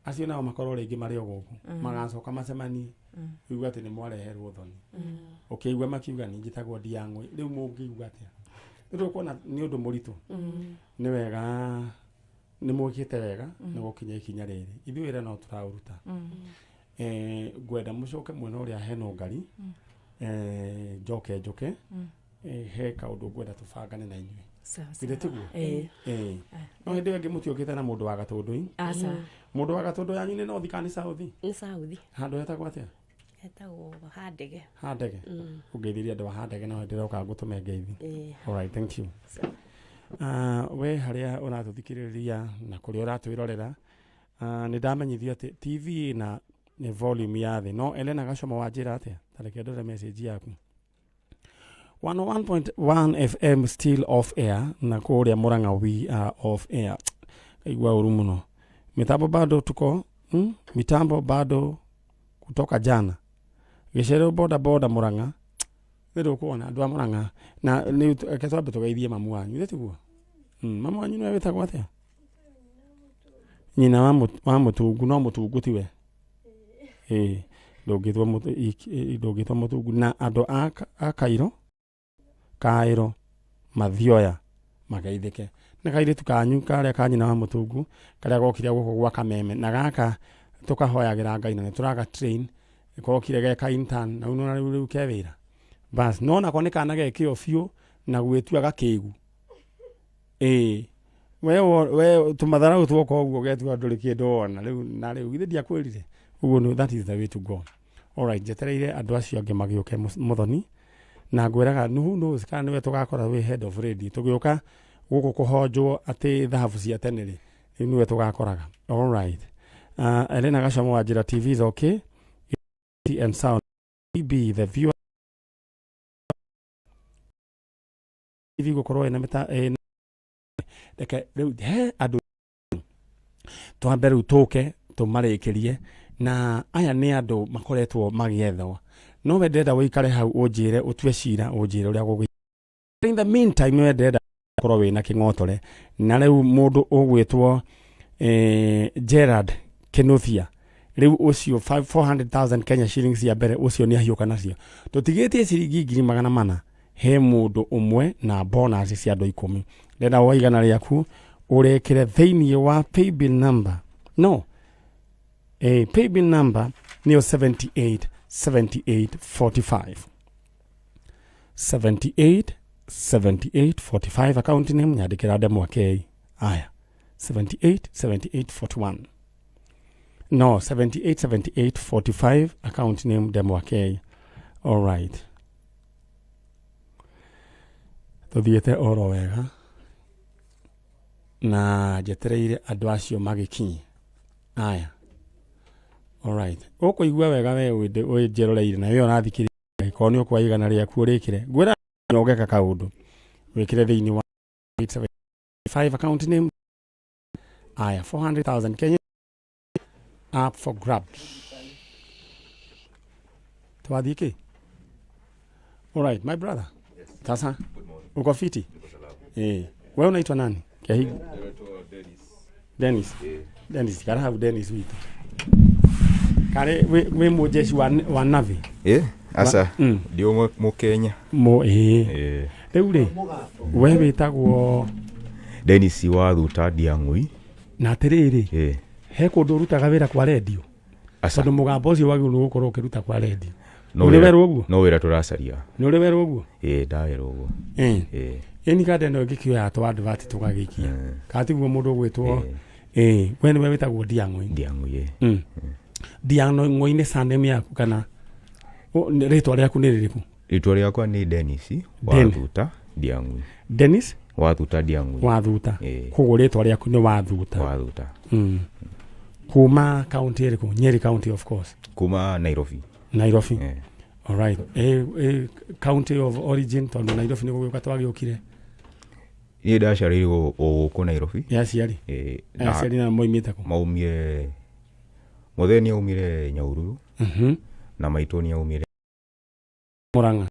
Acio nao makorwo rĩngĩ marĩ o gũkũ. Magacoka macemanie. Ũigue atĩ nĩ mwareherwo thoni. Ũkĩigua makiuga niĩ njĩtagwo Ndiang'ũi. Rĩu mũngĩigua atĩa? Rĩu ũkuona nĩ ũndũ mũritũ. Nĩ wega Nĩ mwĩkĩte wega Mm. nĩ gũkinya ikinya rĩrĩ. Ithuĩ wĩra no tũraũruta. Mm. Ngwenda mũcoke mwena ũrĩa hena ũngari. Mm. Njoke njũke. Mm. He kaũndũ ngwenda tũbangane na inyuĩ. Sawa, Githĩ sawa. tiguo? Ĩĩ. Ĩĩ. Ah. No hĩndĩ ĩyo ĩngĩ mũtiokĩte na mũndũ wa Gatũndũ-inĩ. Aca. Mũndũ wa Gatũndũ yanyu nĩ North kana nĩ South? Nĩ South. Handũ hetagwo atĩa? Hetagwo Handege. Handege. Mm. Ũngeithĩria andũ a Handege no hĩndĩ ĩroka ngũtũme ngeithi. Ĩĩ. All right, thank you. Sawa. We harĩa ũratũthikĩrĩria na kũrĩa ũratwĩrorera, nĩ ndamenyithio atĩ TV ĩna nĩ volume ya thĩ, no Elena Gacomo wanjĩra atĩa? Ta reke ndore message yaku. 101.1 FM still off air na kũrĩa Murang'a we are off air. Kaigua ũru mũno. Mitambo bado tuko, Mitambo bado kutoka jana. Gĩcerero boda boda Murang'a. Nĩ ndũkuona andũ a Murang'a na nĩ reke twambe tũgeithie mamu wanyu, githĩ tiguo? Mamu wanyu nĩwe wĩtagwo atĩa? Nyina wa Mũtungu, no Mũtungu tiwe? Ĩĩ, ndũngĩtwo Mũtungu. Na andũ a Kairo, Kaĩro, Mathioya mageithĩke. Nĩ kairĩtu kanyu karĩa ka nyina wa Mũtungu karĩa gokire gũkũ gwa Kameme, na gaka tũkahoyagĩra Ngai na nĩ tũraga train, kokire geka intern na rĩu rĩu ke wĩra. Bas, no nako nĩ kana gekĩo biũ na gwĩtua gakĩgu. Ĩĩ. We we tũmatharau twoka ũguo getua ndũrĩ kĩndũ wona rĩu, na rĩu githĩ ndiakwĩrire ũguo nĩ that is the way to go. Alright, njetereire andũ acio angĩ magĩũke Mũthoni, na ngwĩraga who knows kana nĩwe tũgakora wĩ head of radio tũgĩũka gũkũ kũhonjwo atĩ thahabu cia tene rĩ, rĩu nĩwe tũgakoraga. Alright. Elena Gacomo wa Njĩra TV is okay and sound be the viewer TV gũkorwo ĩna mĩta ĩna reke rĩu he andũ twambe rĩu tũke tũmarĩkĩrie, na aya nĩ andũ makoretwo magĩethwo, no we ndĩrenda ũikare hau ũnjĩre, ũtue cira ũnjĩre ũrĩa gũgĩ. In the meantime, we ndĩrenda ũkorwo wĩna kĩng'otore, na rĩu mũndũ ũgwĩtwo Gerard Kinuthia, rĩu ũcio 400,000 Kenya shillings ya mbere ũcio nĩ ahiũka nacio, tũtigĩtie ciringi 400,000 he mũndũ ũmwe na bonus cia andũ 10. Ndĩrenda woe 100 rĩaku ũrekĩre thĩinĩ wa paybill number, no paybill number nĩyo 78 78 45, 78 78 45, account name nyandĩkĩra Ndemwa K. Aya, 78 78 41, no 78 78 45, account name Ndemwa K. All right, tũthiĩte oro wega na njetereire andũ acio magĩkinye. Aya, alright, ũkũigua wega we wĩnjeroreire na we ũrathikĩrĩria, angĩkorwo nĩ ũkwa 100 rĩaku ũrĩkĩre, ngwĩra ũgeka kaũndũ wĩkĩre thĩinĩ wa 875 account name. Aya, 400,000 Kenya up for grabs. Twathiĩ kĩ? Alright, my brother. Yes. Sasa Good morning. uko fiti? Niko salama. Wewe unaitwa nani? Kehi? Naitwa Dennis. Dennis. Eh. Dennis, kara hau Dennis witũ. Kare wĩ mũjeshi wa Navy? Asa. Ndio Mũkenya. Mo ĩĩ. Rĩu rĩ, we wĩtagwo Dennis wa Thuta Ndiang'ui. Na atĩrĩrĩ, he kũndũ ũrutaga wĩra kwa redio? Aca. Tondũ mũgambo ũcio wagĩrĩirwo nĩ gũkorwo ũkĩruta kwa redio. No Nĩ ũrĩ werwo ũguo? No wĩra tũracaria. Nĩ ũrĩ werwo ũguo? Ĩĩ, ndawerwo ũguo. Ĩĩ. Ĩni kanda ĩno ĩngĩkĩoya tũ advert tũgagĩikia. Kana tiguo mũndũ ũgwĩtwo? Ĩĩ, we nĩwe wĩtagwo Ndiang'ui. Ndiang'ui, ĩĩ. Ndiang'ui nĩ surname yaku kana rĩtwa rĩaku nĩ rĩrĩkũ? Rĩtwa rĩakwa nĩ Dennis wa Thuta Ndiang'ui. Dennis wa Thuta Ndiang'ui. Wa Thuta. Koguo rĩtwa rĩaku nĩ wa Thuta. Wa Thuta. Kuma county ĩrĩkũ? Nyeri county of course. Kuma Nairobi. Nairobi. All right. County of origin, tondũ Nairobi nĩ gũgĩũka twagĩũkire. Niĩ ndaciarĩirwo o gũkũ Nairobi. Ya aciari? Aciari na moimĩte kũ? Maumire, mũthee nĩ aumire Nyahururu. Na maitũ nĩ aumire Murang'a.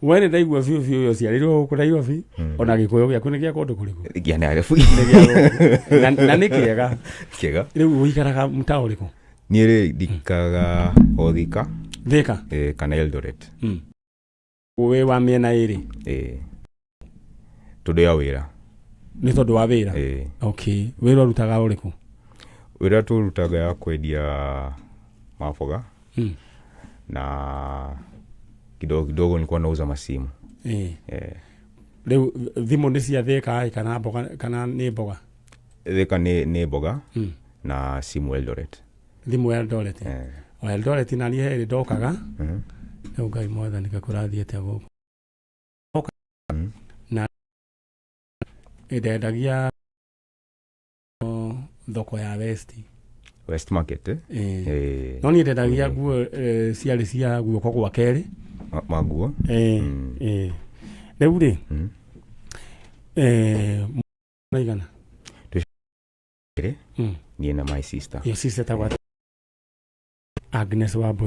We nĩ ndaigua biũ biũ ũciarĩirwo gũkũ Nairobi, ona gĩkũyũ gĩaku nĩ gĩa kũndũ kũrĩkũ? Kĩa Nairobi. Nĩ gĩa gũkũ. Na nĩ kĩega. Kĩega. Rĩu ũikaraga mtaa ũrĩkũ? Niĩ rĩ ndikaraga o Thika. Thika? Kana Eldoret. Wĩ wa mĩena ĩrĩ? Tondũ ya wĩra. Nĩ tondũ wa wĩra? Ĩĩ. Okay, wĩra ũrutaga ũrĩkũ? Wĩra tũrutaga ya kwendia maboga na kidogo kidogo nilikuwa nauza masimu. Ĩĩ. Eh. Rĩu thimũ nĩ cia Thĩka ĩ, kana mboga kana nĩ mboga? Thĩka nĩ mboga na simu Eldoret. Thimũ Eldoret. Eh. O Eldoret na niĩ herĩ ndokaga. Rĩu Ngai mwathani kũrathiĩ atĩa gũkũ? Ndoka na ndendagia thoko ya West. West Market, eh? Ĩĩ. Eh. No niĩ ndendagia nguo ciarĩ cia guoko gwa kerĩ. Manguo. Ĩĩ, ĩĩ. Rĩu rĩ, maigana? Twĩ niĩ na my sister. Your sister etagwo atĩa? Agnes Wambui.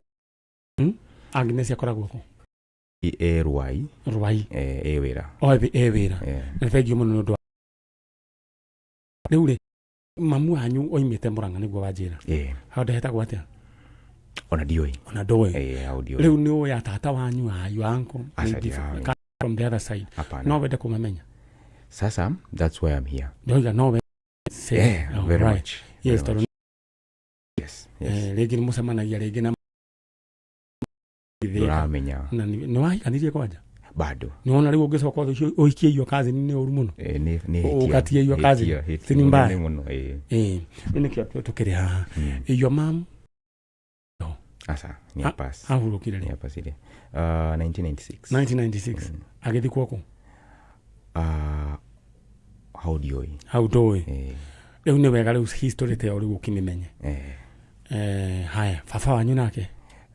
Agnes akoragwo kũ? Ĩ Ruai. Ruai. Ĩ wĩra. O ĩ wĩra. Eh. Na thengiũ mũno nĩ ũndũ wa rĩu rĩ, mamu wanyu oimĩte Mũrang'a nĩguo wanjĩra. Ĩĩ. Hau hetagwo atĩa? Ona ndiũĩ. Ona ndũĩ. Ĩĩ, hau ndiũĩ. Rĩu nĩ ũĩ atata wanyu a your uncle Aca, maybe ndiramenya. from the other side. Hapana. No wende kũmamenya? Sasa that's why I'm here. Ndoiga no wende. Say, Yeah, oh, very right. much. Yes, Very tondũ much. Yes, yes. Rĩngĩ nĩ mũcemanagia rĩngĩ na Ndũramenya. Na nĩ wahikanirie kwanja? Bado. Nĩwona rĩu ũngĩcoka ũhikie iyo cousin nĩ ũru mũno. Eh, nĩ hĩtia. Ũgatia iyo cousin. Hĩtia, hĩtia Si ni mbaya? mũnene mũno, ĩĩ. Ĩĩ. Rĩu nĩkĩo tũkĩrĩ haha. Your mom Asa, ni apas. Ahurũkire rĩ? Ni apasire. 1996. 1996. Agĩthikwo kũ? Hau ndiũĩ. Hau ndũĩ. Rĩu nĩ wega rĩu history ta ĩyo rĩu ũkĩmĩmenye. Eh. Haya, baba wanyu nake?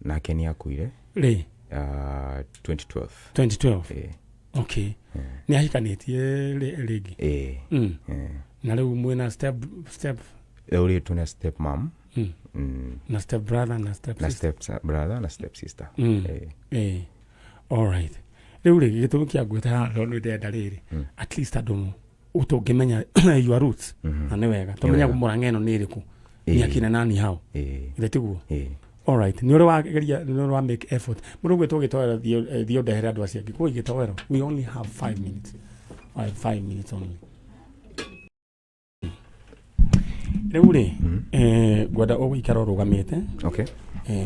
Nake nĩ akuire. Rĩ? 2012. 2012. Ĩĩ. Okay. Nĩ ahikanĩtie rĩngĩ? Ĩĩ. Eh. Na rĩu mwĩna step Rĩu rĩ tuna step mom. Na step brother na step Na sister. step brother na step sister. Ĩĩ. Ĩĩ. All right. Rĩu rĩ, gĩtũmi kĩa ngwĩta haha tondũ ndĩrenda rĩrĩ, at least andũ tũngĩmenya your roots, na nĩ wega tũmenye wega. Mũrang'a ĩno nĩ ĩrĩkũ, nĩ Ĩĩ. akina nani hau. Ĩĩ. Githĩ tiguo? Ĩĩ. All right. Nĩ ũrĩ wageria, nĩ ũrĩ wa make effort. Mũndũ ũgwĩtwo gĩtoero, thiĩ ũndehere andũ acio angĩ. Kũu gĩtoero, we only have 5 minutes. 5 minutes only. Rĩu rĩ, ngwenda ũgũikara ũrũgamĩte. Okay.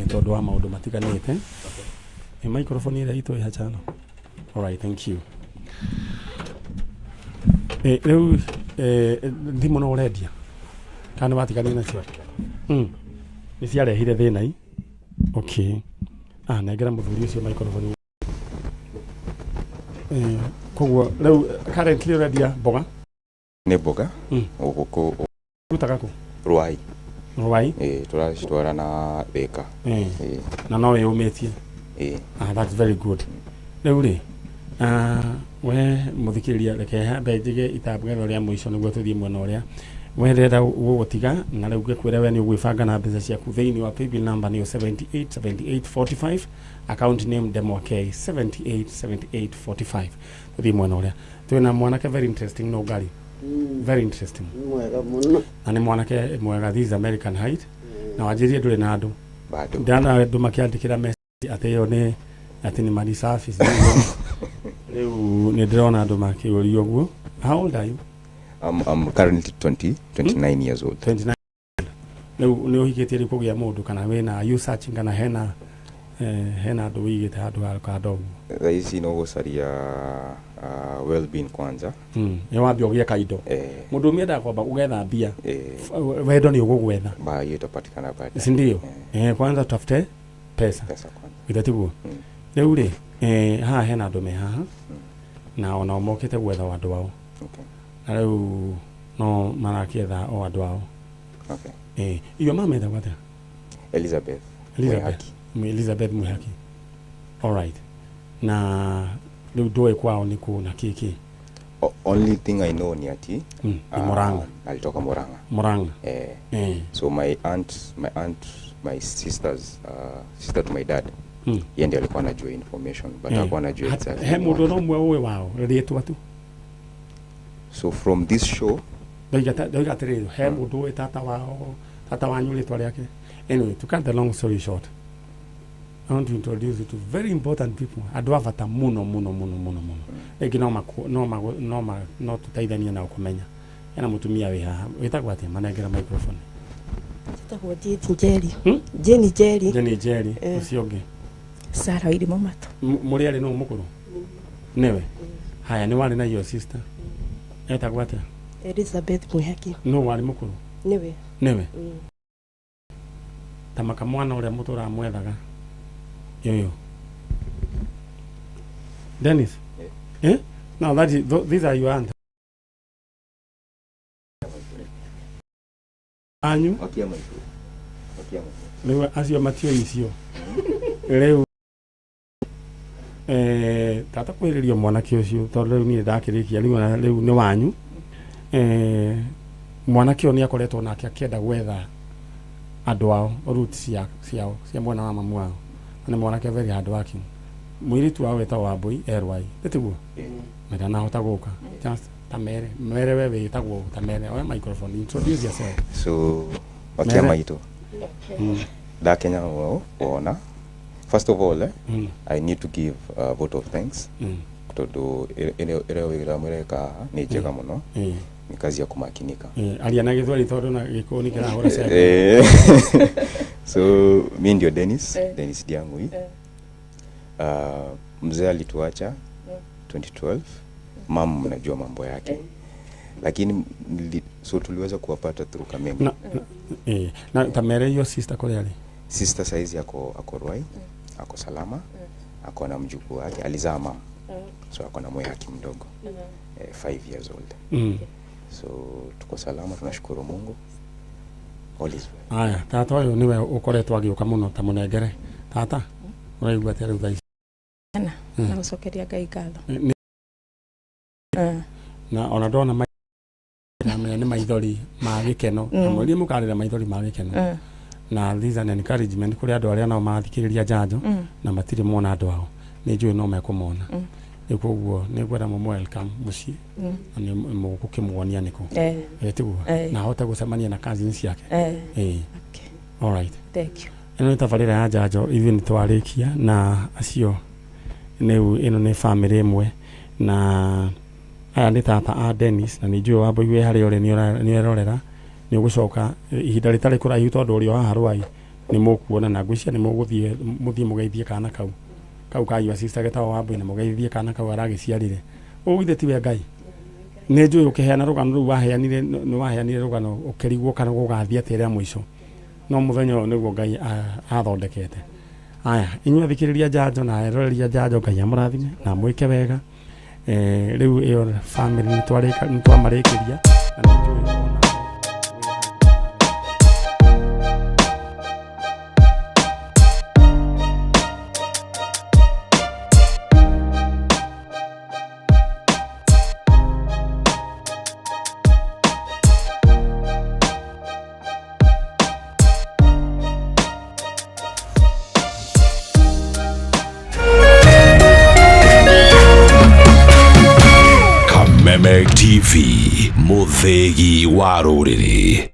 Tondũ wa maũndũ matiganĩte. Microphone ĩrĩa itũ ĩ hachano. All right, thank you. Rĩu thimũ no ũrendia kana nĩ watiganire nacio? Nĩ ciarehire thĩna i. Okay. Nengera mũthuri ũcio microphone. Koguo rĩu currently ũrendia mboga? Nĩ mboga. Gũkũ Rutaga kũ? Ruai. Ruai? Ĩĩ, tũracitwara na Thĩka. Ĩĩ. Na no wĩyũmĩtie? Ĩĩ. That's very good. Rĩu rĩ, we mũthikĩrĩria, reke hambe njige itangatho rĩa mũico nĩguo tũthiĩ mwena ũrĩa we ndĩrenda gũgũtiga, na rĩu ngĩkwĩra we nĩ ũgwĩbanga na mbeca ciaku thĩinĩ wa paybill number nĩyo 787845, account name Ndemwa K, 787845. Tũthiĩ mwena ũrĩa twĩna mwanake very interesting, no ngari very interesting. Mwega mũno. Na nĩ mwanake mwega, this is American height, na wanjĩrie ndũrĩ na andũ. Bado. Ndana andũ makĩandĩkĩra message atĩ ĩyo nĩ atĩ nĩ mari safi. Rĩu nĩ ndĩrona andũ makĩũria ũguo. How old are you? I'm currently 29 years old. 29. Rĩu nĩ ũhikĩtie rĩu kũgĩa mũndũ kana wĩna, are you searching, kana hena andũ wĩigĩte handũ ha kando ũguo? Thaa ici no gũcaria well-being kwanza. Nĩ wambia ũgĩe kaindo. Mũndũ ũmwe endaga kwamba ũgetha mbia. Wendo nĩ ũgũgwetha. Ba hiyo itapatikana baadaye. Si ndio? Kwanza tutafute pesa. Pesa kwanza. Githĩ tiguo? Rĩu rĩ, haha hena andũ me haha na onao mokĩte gwetha andũ ao. Okay. Na rĩu no marakĩetha o andũ ao. Okay. Iyo mama etagwo atĩa? Elizabeth. Elizabeth. Mwihaki. Elizabeth Mwihaki. All right. Na rĩu ndũĩ kwao nĩ kũ na kĩ kĩ? Only thing I know ni ati Ni Murang'a. Alitoka Murang'a. Murang'a. So my aunt, my sister's sister to my dad. Yeye ndiye alikuwa anajua information, but hakuwa anajua exactly. He mũndũ ona ũmwe ũĩ wao rĩtwa tu? So from this show Ndoiga atĩrĩrĩ, he mũndũ ũĩ tata wao, tata wanyu rĩtwa rĩake? Anyway, to cut the long story short, I want to introduce you to very important people, andũ a bata mũno mũno mũno mũno mũno. Rĩngĩ no maku, no magu, no ma, no tũteithanie nao kũmenya. Hena mũtumia wĩ haha wĩtagwo atĩa? Manengera microphone. Njĩtagwo Jane Njeri. Jane Njeri. Jane Njeri. Eh. Ũcio ũngĩ? Sarah Wairimu Mato. Mũrĩ arĩ nũ mũkũrũ? Nĩwe. Haya, nĩ warĩ na your sister etagwo atĩa? Elizabeth Mwihaki. Nũ warĩ mũkũrũ? Nĩwe. Nĩwe. Ta makamwana ũrĩa mũtũraga mwethaga yoyo Dennis. Eh? Now that is, these are your aunt anyu. Wakia maitũ. Wakia maitũ. Rĩu acio matiũĩ icio rĩu tata kwĩrĩrio mwanake ũcio tondũ rĩu niĩ ndakĩrĩkia rĩu ona rĩu nĩ wanyu. Mwanake ũyũ nĩ akoretwo nake akĩenda gwetha andũ ao, root cia ciao cia mwena wa mamu wao, na nĩ mwanake very hard working. Mũirĩtu wao wetagwo Wambũi Erwai, nĩ tiguo? Na ndanahota gũka. Just ta mere mere we wĩtagwo, ta mere oya microphone, introduce yourself. So wakia Mere. Maitũ. Ndakenya mũno kuona. First of all, I need to give a vote of thanks tondũ ĩrĩa wĩra mũreka haha nĩ njega mũno. Ni kazi ya kumakinika. Aria na Gĩthweri tondũ na Gĩkũyũ nĩ kĩrahũra cembe. So mi ndio Dennis. Dennis Diangui. Mzee alituacha 2012. Mam mnajua mambo yake, lakini so tuliweza kuwapata through Kameme. Na ta mere your sister kũrĩa arĩ. Sister saizi ako Ruai, ako salama, ako na mjukuu wake alizaa mam, so ako na mwehaki mdogo, 5 years old. So tuko salama, tunashukuru Mungu, all is well. Aya, tata ũyũ nĩwe ũkoretwo agĩũka mũno, ta mũnengere. Tata, ũraigua atĩa rĩu thaa ici? Na na gũcokeria Ngai ngatho. Na ona ndona ndamenya nĩ maithori ma gĩkeno. Na mwĩrire mũkarĩra maithori ma gĩkeno. Na this is an encouragement kũrĩ andũ arĩa nao mathikĩrĩria njanjo na matirĩ mona andũ ao, nĩ njũĩ no mekũmona. Rĩu koguo nĩ ngwenda mũmũ welcome mũciĩ na nĩ mũgũkĩmuonia nĩkũ. Tiguo? Na ahote gũcemania na cousins ciake. All right. Thank you. Ĩno nĩ tabarĩra ya njanjo, ithuĩ nĩ twarĩkia na acio. Rĩu ĩno nĩ famĩlĩ ĩmwe na aya nĩ tata a Dennis, na nĩ njũĩ Wambũi wĩ harĩa ũrĩ nĩ ũrerorera, nĩ ũgũcoka ihinda rĩtarĩ kũraihu tondũ ũrĩ o haha Rwai nĩ mũkuona na ngwĩciria nĩ mũgũthiĩ mũthiĩ mũgeithie kana kau ka your sister getagwo Wambũi, na mũgeithie kana kau aragĩciarire. Ũguo githĩ tiwe Ngai? Nĩ njũĩ ũkĩheana rũgano rũu waheanire, nĩ waheanire rũgano ũkĩrigwo kana gũgathiĩ atĩa rĩa mũico, no mũthenya ũyũ nĩguo Ngai athondekete. Aya, inyuĩ athikĩrĩria njanjo na eroreria njanjo, Ngai amũrathime na mwĩke wega. Rĩu ĩyo family nĩ twamarĩkĩria na nĩ njũĩ ona Kameme TV, mũthĩgi wa rũrĩrĩ.